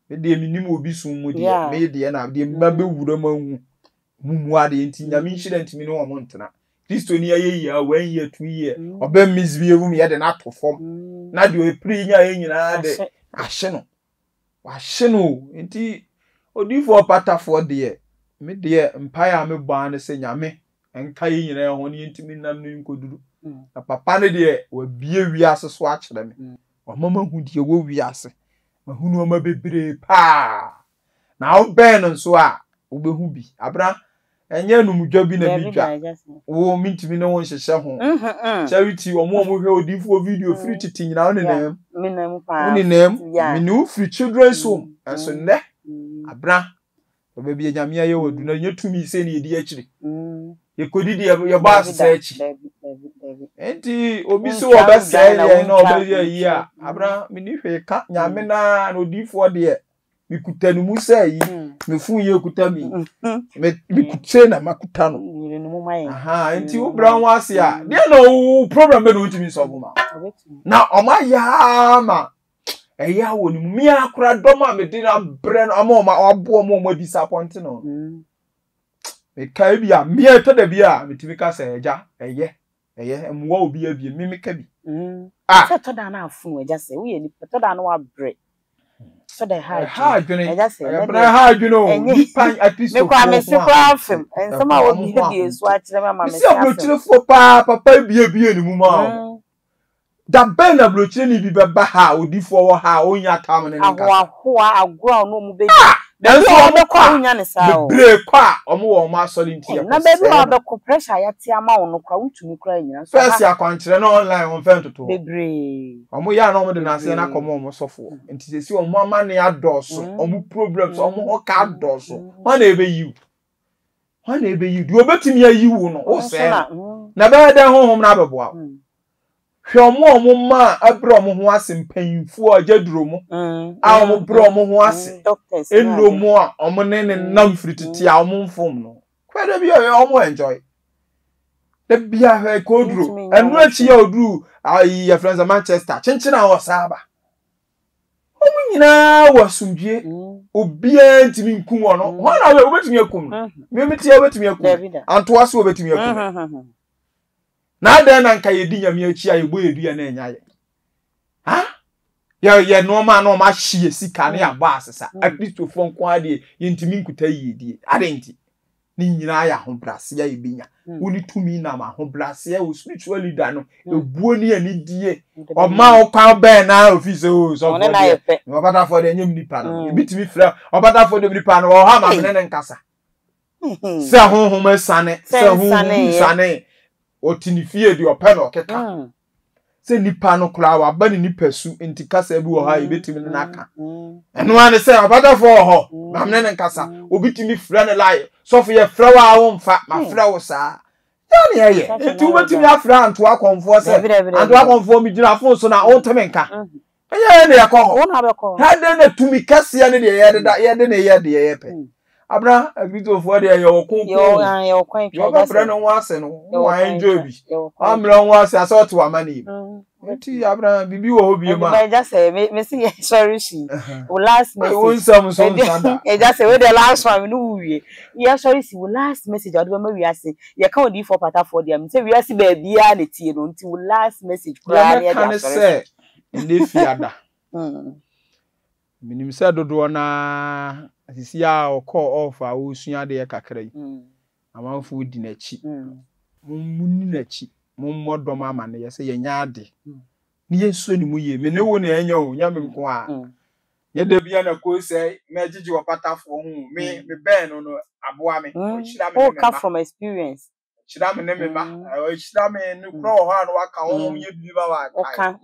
Me deɛ menim obi som mu deɛ me deɛ na deɛ mma bɛwura mu ahu mu mu adeɛ nti Nyame nhyira ntumi ne wɔn ntena. Kristoni ayɛ yie a one year two year ɔbɛ misbehave mu yɛde no ato fam na deɛ ɔpere nyaeɛ nyinaa de ahye no. Wahye no o. Nti odiyifoɔ ɔpatafoɔ deɛ me deɛ mpaeɛ a mebɔ ara ne sɛ Nyame nka yɛn nyinaa ho na yɛntumi nnam no nkɔduru. Na papa no deɛ wabue wiase so akyerɛ me. Wama mahu deɛ ɛwɔ wiase. Mahu nneɛma bebree paa. Na wobɛn no nso a, wobɛhu bi. Abena, ɛnyɛ anumdwa bi na medwa. Wo, mentumi ne wo nhyehyɛ ho. Charity, wɔn a wɔhwɛ odiyifoɔ video firi tete nyinaa, wo nenam. Wo nenam. Mene wo firi children's home. Nanso nnɛ, Abena, baabi a Nyame ayɛ wo adu no, ɛnyɛ tumi sei na yɛdi akyire. Yɛkɔdidi, yɛbɔ asesa akyi. Enti obi sɛ wɔbɛsɛe yɛn na ɔbɛyɛ ayi a, Abena, menni hwee ka. Nyame no ara na odiyifoɔ deɛ, mekuta ne mu sɛ yi, me fon yi ekuta mi, me mekute na makuta no. Aha, nti wo brɛ ho ase a, deɛ na wo problem bɛ na wontumi nsɔfo ma. Na ɔma ayɛ ama ɛyɛ wɔ ne mu. Me akora dɔm a mede no abrɛ no ama ɔma aboɔ ɔmo ɔmo disappoint no. Meka ebi a, me ɛtɔ da bi a metumi ka sɛ agya ɛyɛ. Ɛyɛ, mmoa obiara bio, me meka bi. Ah! Sɛ ɛtɔ da a na afono agya sɛ woyɛ nipa, ɛtɔ da a na wabrɛ. Ɛtɔ da ɛha adwene. Ɛha adwene. Ɛgya sɛ ɛnɛ deɛ. Ɛha adwene o. Nipa akristofoɔ ho a. Mekɔ a koraa fam. Nsɛm a wɔbiebie so akyerɛ me ama me se afem. Mesi aburokyerefoɔ paa papa ebiebie ne mu maa wɔn. Da bɛn na burokyerɛni bi bɛba ha a odifoɔ wɔ ha a ɔnnya tam ne ne nkasa? Ahoahoa, agorɔ a ɔne wɔn bɛdi. Ah! Baabi a wɔbɛkɔ a wonnya no saa o. Bebree kɔ a wɔn wɔ wɔn asɔre nti yɛkɔ sɛɛ no. Na baabi a wɔbɛkɔ pressure a yɛate ama wo no koraa wontumi koraa nnyina. Nso ha. First akwankyerɛ no online wɔn fɛ ntoto hɔ. Bebree. Wɔn yɛ a na wɔn de n'aseɛ no akɔma wɔn sɔfoɔ. Nti sɛsi wɔn amane adɔɔso, wɔn problems, wɔn ho ka adɔɔso. Hwan na ɛbɛyi wo? Hwan na ebeyi deɛ obetumi ayi wo no wosɛɛ no mm. Na ɛbɛyɛ dɛn honhom no abɛboa wo mm. Hwɛ ɔmo a ɔmo ma abrɛ ɔmo ho ase mpanyinfoɔ a agya duro mo mm. a ɔmo brɛ ɔmo ho ase nnuro mo a ɔmo ne ne nam firi tete a ɔmo mfom no kɔ da bi a ɔmo enjoy da bi a hwɛ kɔduro ɛno akyi a oduru ayi yɛfrɛ sɛ Manchester kyenkyen a ɔsaa ba. Wɔn nyinaa wɔ asomdwie. Obiara ntumi nkum wɔn. Hwan na wobɛtumi akum no? Mmemme tia wobɛtumi akum no. Antoa so wobɛtumi akum no. Na adɛn na nka yɛdi Nyame akyi a yɛbɔ yɛ dua na ɛnya yɛ? Ha? Yɛ yɛ nneɛma a na wɔn ahye yɛ sika ne yɛabɔ asesa. Akristofoɔ nko ara deɛ yɛntumi nkuta yiedie. Adɛn nti? Ne nyinaa yɛ ahobrɛaseɛ a yɛbɛnya. Hmm. Wo ne tumi nam ahobrɛaseɛ wo spiritual leader no hmm. ebuo ne anidie. Ɔma wo kwan bɛn na ofi sɛ o oh, sɔfoɔ deɛ ɔbatafoɔ deɛ nyɛ nipa no. Hmm. Ebi tumi frɛ ɔbatafoɔ deɛ nipa no wɔ hɔ ama mene ne nkasa. Sɛ honhom asiane sɛ honhom nsiane ɔte ne fie deɛ ɔpɛ na ɔkeka. Sɛ nipa no koraa waba ne nipa su nti kasa bi wɔ hɔ a yɛbɛtumi ne no aka. Ɛno ara ne sɛ ɔbatafoɔ wɔ hɔ ma mene ne nkasa. Obi tumi frɛ no lie sɔfo yɛfrɛ wo a womfa mafrɛ wo saa. Yɛ ne ɛyɛ nti wobɛtumi afrɛ antoa kɔmfoɔ sɛ antoa kɔmfoɔ megyina fon so na wonteme nka. Ɛnyɛ yɛn na yɛkɔ hɔ. Wo na wobɛkɔ hɔ. Na dɛn na tumi kɛseɛ ne deɛ yɛde da yɛde ne yɛ deɛ yɛpɛ. Hmm. Abena Akristofoɔ deɛ yɛwɔ konko. Yɛwɔ kwan twa. Yɛwɔ ne ho ase no. Wɔn enjoy bi. Wɔn ho ase asɛ ɔte wɔn amane mu. Hmm. Nti abena biribi wɔ hɔ bi ma. Ɛgya sɛ me me si yɛ sɔre si. Wo last message. Wo nsɛm so nsa da. Ɛgya sɛ wo de last one no wo wie. Yɛ sɔre si wo last message a wɔde bɛma wiase. Yɛka odiyifoɔ patafoɔ deɛ a, sɛ wiase baabiara na ɛtie no, nti wo last message koraa ne yɛde asɔre so. Deɛ mɛka ne sɛ, ɛnnɛ Fiada, menim sɛ dodoɔ no ara, sisi a ɔkɔɔ off a ɔresua adeɛ kakra yi, amanfoɔ di n'akyi. Monni n'akyi, mommɔ dɔm amaneɛ sɛ yɛanya ade. Ne yɛnsɔ ne mu yie. Me ne wo na ɛnyɛ o, nyɛ me nko ara. Nyɛ da biara na koo sɛ mɛgyegye ɔpatafoɔ ho o. Me, mebɛn no no, aboa me. Ɔhyira me ne me Woka mma. from experience. Ɔhyira me ne me mma. Ɔhyira me, nokorɛ wɔ hɔ a na waka, honhom yɛ biribi ma wakae. Woka.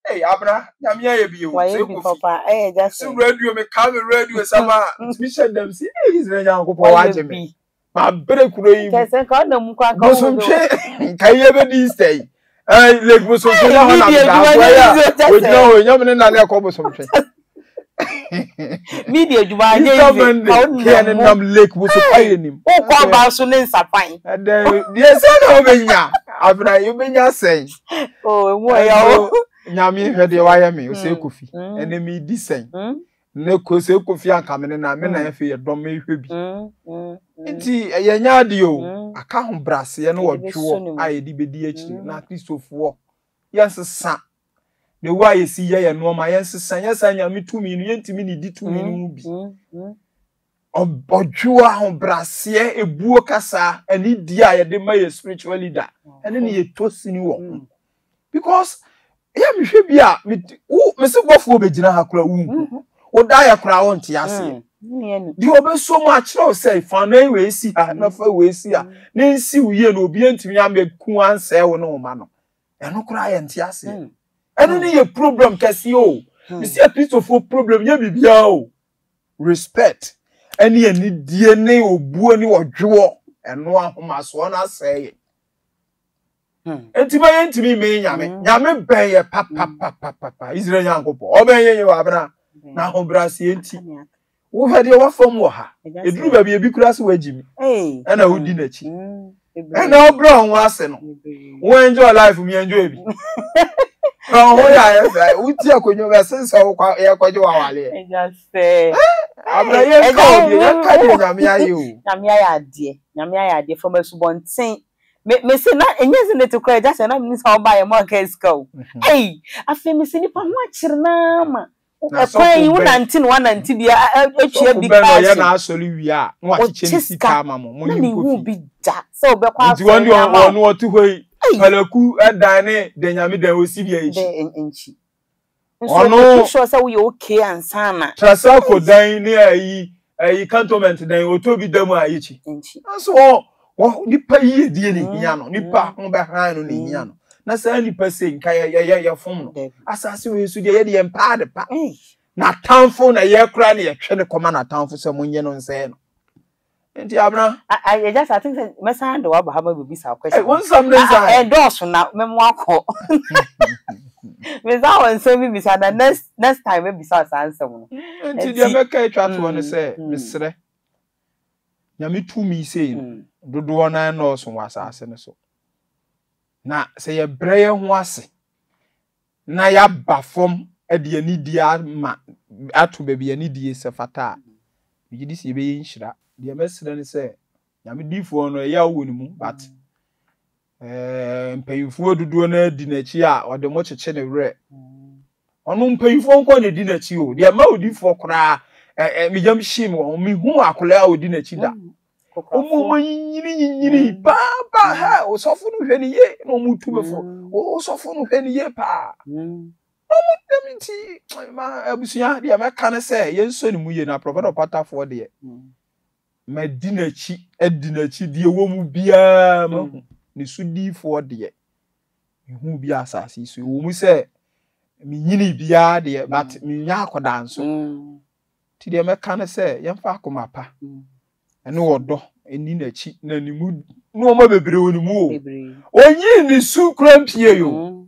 Ei, Abena, Nyame ayɛ bi o. Sɛ Wayɛ bi Kofi. papa. Ɛyɛ gya So sɛ. radio, meka me radio sɛm a, metumi hyɛ dɛm sɛ, ei, Israel Nyankopɔn Wayɛ wagye me. bi. Mabrɛ kuro yi mu. Nka sɛ nka ɔnam mu koraa nka wo Bosontwe, nka yi yɛbɛdi Easter yi. Ɛɛ, Lake Bosontwe na hɔ na Media meda. adwuma Aboa yi nyɛ a, easy o, kyɛ wɔgyina sɛ. hɔ yi, nyɛ me ne nna na ɛkɔ Bosontwe. Media adwuma anyɛ Easter easy. Monday, Ka wo kea nam ne mu. nam Lake Bosontwe ayɛ nim. Wokɔ aba so ne nsapan. Ɛdɛn, deɛ sɛ na wobɛnya, abena, wobɛnya sɛn. Oh, emu ɛyɛ o. Ɛnso, Nyame hwɛ deɛ wayɛ me, Osei Kofi. Ɛnɛ medi sɛn. Ne ko sɛ Kofi anka me ne na, me na afei yɛ dɔm mehwɛ bi. Nti ɛyɛ nyɛ adeɛ o, aka ahobraseɛ ne ɔdwoɔ a yɛde bɛdi akyire na Kristofoɔ yɛnsesa the way a yɛsi yɛ yɛn nneɛma yɛnsesa nyɛ saa Nyame tumi no yɛntumi ne di tumi no ho bi. Ɔdwoɔ ahobraseɛ ebuo kasa ɛne di a yɛde ma yɛ spiritual leader ɛne ne yɛtɔ sini wɔ ho. Because yɛ mehwɛ bi a wo mese bɔfoɔ bɛgyina ha koraa wonhu mm-hmm. woda yɛ koraa wonte aseɛ mm, deɛ ɔbɛsɔ mu akyerɛ wo sɛ fa nan wei si ha na fa wei si ha mm. na nsi wo yie na obi ntumi amɛku ansɛe wo ne wo ma no ɛno koraa yɛ nte aseɛ mm. ɛno ne yɛ problem kɛseɛ o mesi akristofoɔ problem yɛ biribiara o respect ɛne anidie ne obuo ne ɔdwoɔ ɛno ahomasoɔ no asɛe yɛ Hmm. Enti ma yɛntumi mmɛn Nyame. Hmm. Nyame bɛn yɛ papapapapa. Israel Nyankopɔn. Ɔbɛn yɛn yɛ wɔ abena. Na ahobrɛaseɛ nti. Wohwɛ deɛ wafam wɔ ha. Ɛduru baabi ebi kura sɛ wagyi mi. Ɛna wodi n'akyi. Ɛna ɔbrɛ ho ase no. Wo enjoy life mi enjoy bi. Na ɔho yɛ ayɛ sɛ woti akonnwa bɛ sen sɛ wokɔ yɛkɔgye wawaleɛ. Abena yɛnka o deɛ yɛnka deɛ Nyame ayɛ o. Nyame ayɛ adeɛ. Nyame ayɛ adeɛ from asubɔnten. Me me se na ɛnyɛ sɛ ne te koraa agya sɛ na menim sɛ ɔbaa yɛ mo anka sika o. Mhm. Ei afei me se nipa ho akyere naa ma ɛkwan yi wonante na wanante bi atwa bi kaa so. Ɔyɛ n'asɔre wie a na wakyekyɛ ne sika ama mo mo na yi mehu nkɔ bi fie. da sɛ wobɛkɔ Nti wɔn asɔre deɛ ama wo. ɔno ɔte hɔ yi Ei palaku dan ne danyame dan osi bi akyi. dɛ nkyi. Nso Ɔno ɔmake sure sɛ woyɛ okay ansa na. Trasaco dan ne ayi ayi cantonment dan ɔtɔ bi da mu a yɛkyi. Nkyi. Nanso wɔ wɔ nipa yiedie na ehia no nipa ho bɛhan no na ehia no na saa nipa sei nka yɛ yɛ yɛ yɛfom no asase wei so deɛ yɛde yɛn paa ade pa n'atamfo na yɛkora na yɛtwe no kɔma n'atamfo sɛ monyɛ no nsɛe no. Nti abena. I just I think sɛ mɛsan de waba ha ma bebisa question. Hey, wo nsɛm ne nsa. Ɛdɔɔso na mɛmo akɔ. Mesa wɔ nsɛm bi bisa na next next time mɛbisa saa nsɛm no. Nti deɛ mɛka atwa toɔ ne sɛ mesrɛ Nyame tumi sei no dodoɔ no ara nnɔɔso wɔ asase no so. Na sɛ yɛbrɛ yɛn ho ase na yɛaba fam de anidie ama ato baabi anidie sɛ fata a, megye di sɛ yɛbɛyɛ nhyira. Deɛ mɛsrɛ ne sɛ, Nyame difoɔ no ɛyaw wɔ ne mu but eh, mpanyinfoɔ dodoɔ no adi n'akyi a ɔde mo kyekye ne werɛ. Ɔno mpanyinfoɔ nko na edi n'akyi o. Deɛ ɛma odifoɔ koraa ɛ ɛ me yam hyee me wɔ ho. Mehu akwadaa a odi n'akyi da. Wɔn a wɔanyinyini nyinyini paa paa hɛ osɔfo no hwɛ ne yie na wɔn tu me fo. Osɔfo no hwɛ ne yie paa. Wɔn dɛm nti ma abusua deɛ mɛka ne sɛ yɛnsɔ ne mu yie na prɔfɛt ɔpatafoɔ deɛ madi n'akyi adi n'akyi deɛ ɛwɔ mu biara mahu ne so diifoɔ deɛ mehu bi asase yi so ɛwɔ mu sɛ menyini biara deɛ but menya akɔdaa nso. Nti deɛ mɛka ne sɛ yɛmfa akoma pa ne ɔdɔ nni n'akyi na ne mu nneɛma bebree wɔ ne mu o. Onyii ne su kura mpie yo. Mm.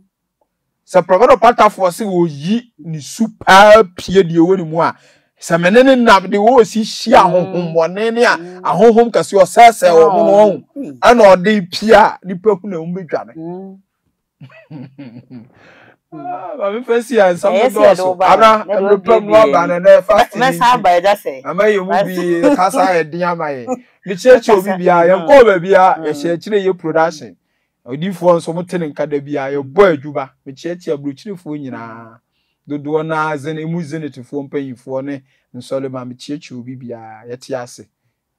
Sɛ Prɔfɛt Ɔpatafoɔ se wɔyi ne su paa pie deɛ ɛwɔ ne mu a, sɛ me ne ne nam de wɔsi hyia mm. ahohommɔne ne a mm. ahohom kɛse ɔsɛesɛe wɔn no ɔho ɛna ɔde pie a nipa hu na wɔn bɛdwane. Maame fɛ si a nsɛm no dɔɔso. Abra mmerɛ pam no aba no nɛ fasting nti. Ama yɛ mu bi kasa yɛ den ama yɛ. Mekyerɛkyerɛ obi biara yɛn kɔɔ baabi a yɛhyɛ akyire yɛ production. Odiifoɔ nso mo te ne nka da biara yɛbɔ adwuma. Mekyerɛkyerɛ aburokyirefoɔ nyinaa. Dodoɔ no ara zen emu zenitfoɔ mpanyinfoɔ ne nsɔrema mekyerɛkyerɛ obi biara yɛte ase.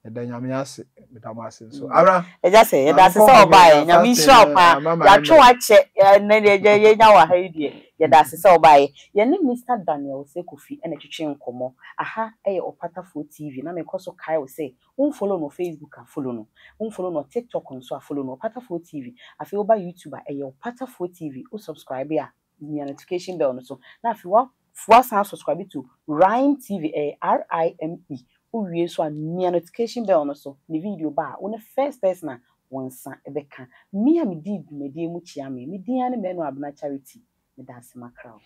Yɛda Nyame ase. Meda mo ase nso. Ara. Agya sɛ yɛda ase sɛ ɔbaeɛ. Nyame nhyira wo paa. Yɛatwe wo akyɛ. Ɛnɛ deɛ agya yɛnya wɔ ha yi deɛ. Yɛda ase sɛ wobaeɛ. Yɛne Mister Daniel Osei Kofi na ɛtwetwe nkɔmmɔ. Aha yɛ Ɔpatafoɔ TV na mekɔ so kae wo sɛ wo nfollow no wɔ Facebook a, follow no. Wo nfollow no wɔ TikTok nso a, follow no, Ɔpatafoɔ TV. Afei woba YouTube a, ɛyɛ Ɔpatafoɔ TV. Wo subscribe a, mia notification bell no so. Na afei wa woasan asubscribe to Rime TV, ɛyɛ R-I-M-E. Wowie nso a, mia notification bell no so, ne video ba a, wo ne first person a wo nsa bɛka. Me a medii dwumadie mu kyia me, me din ara ne Manu Abena Charity. Meda ase makra wo.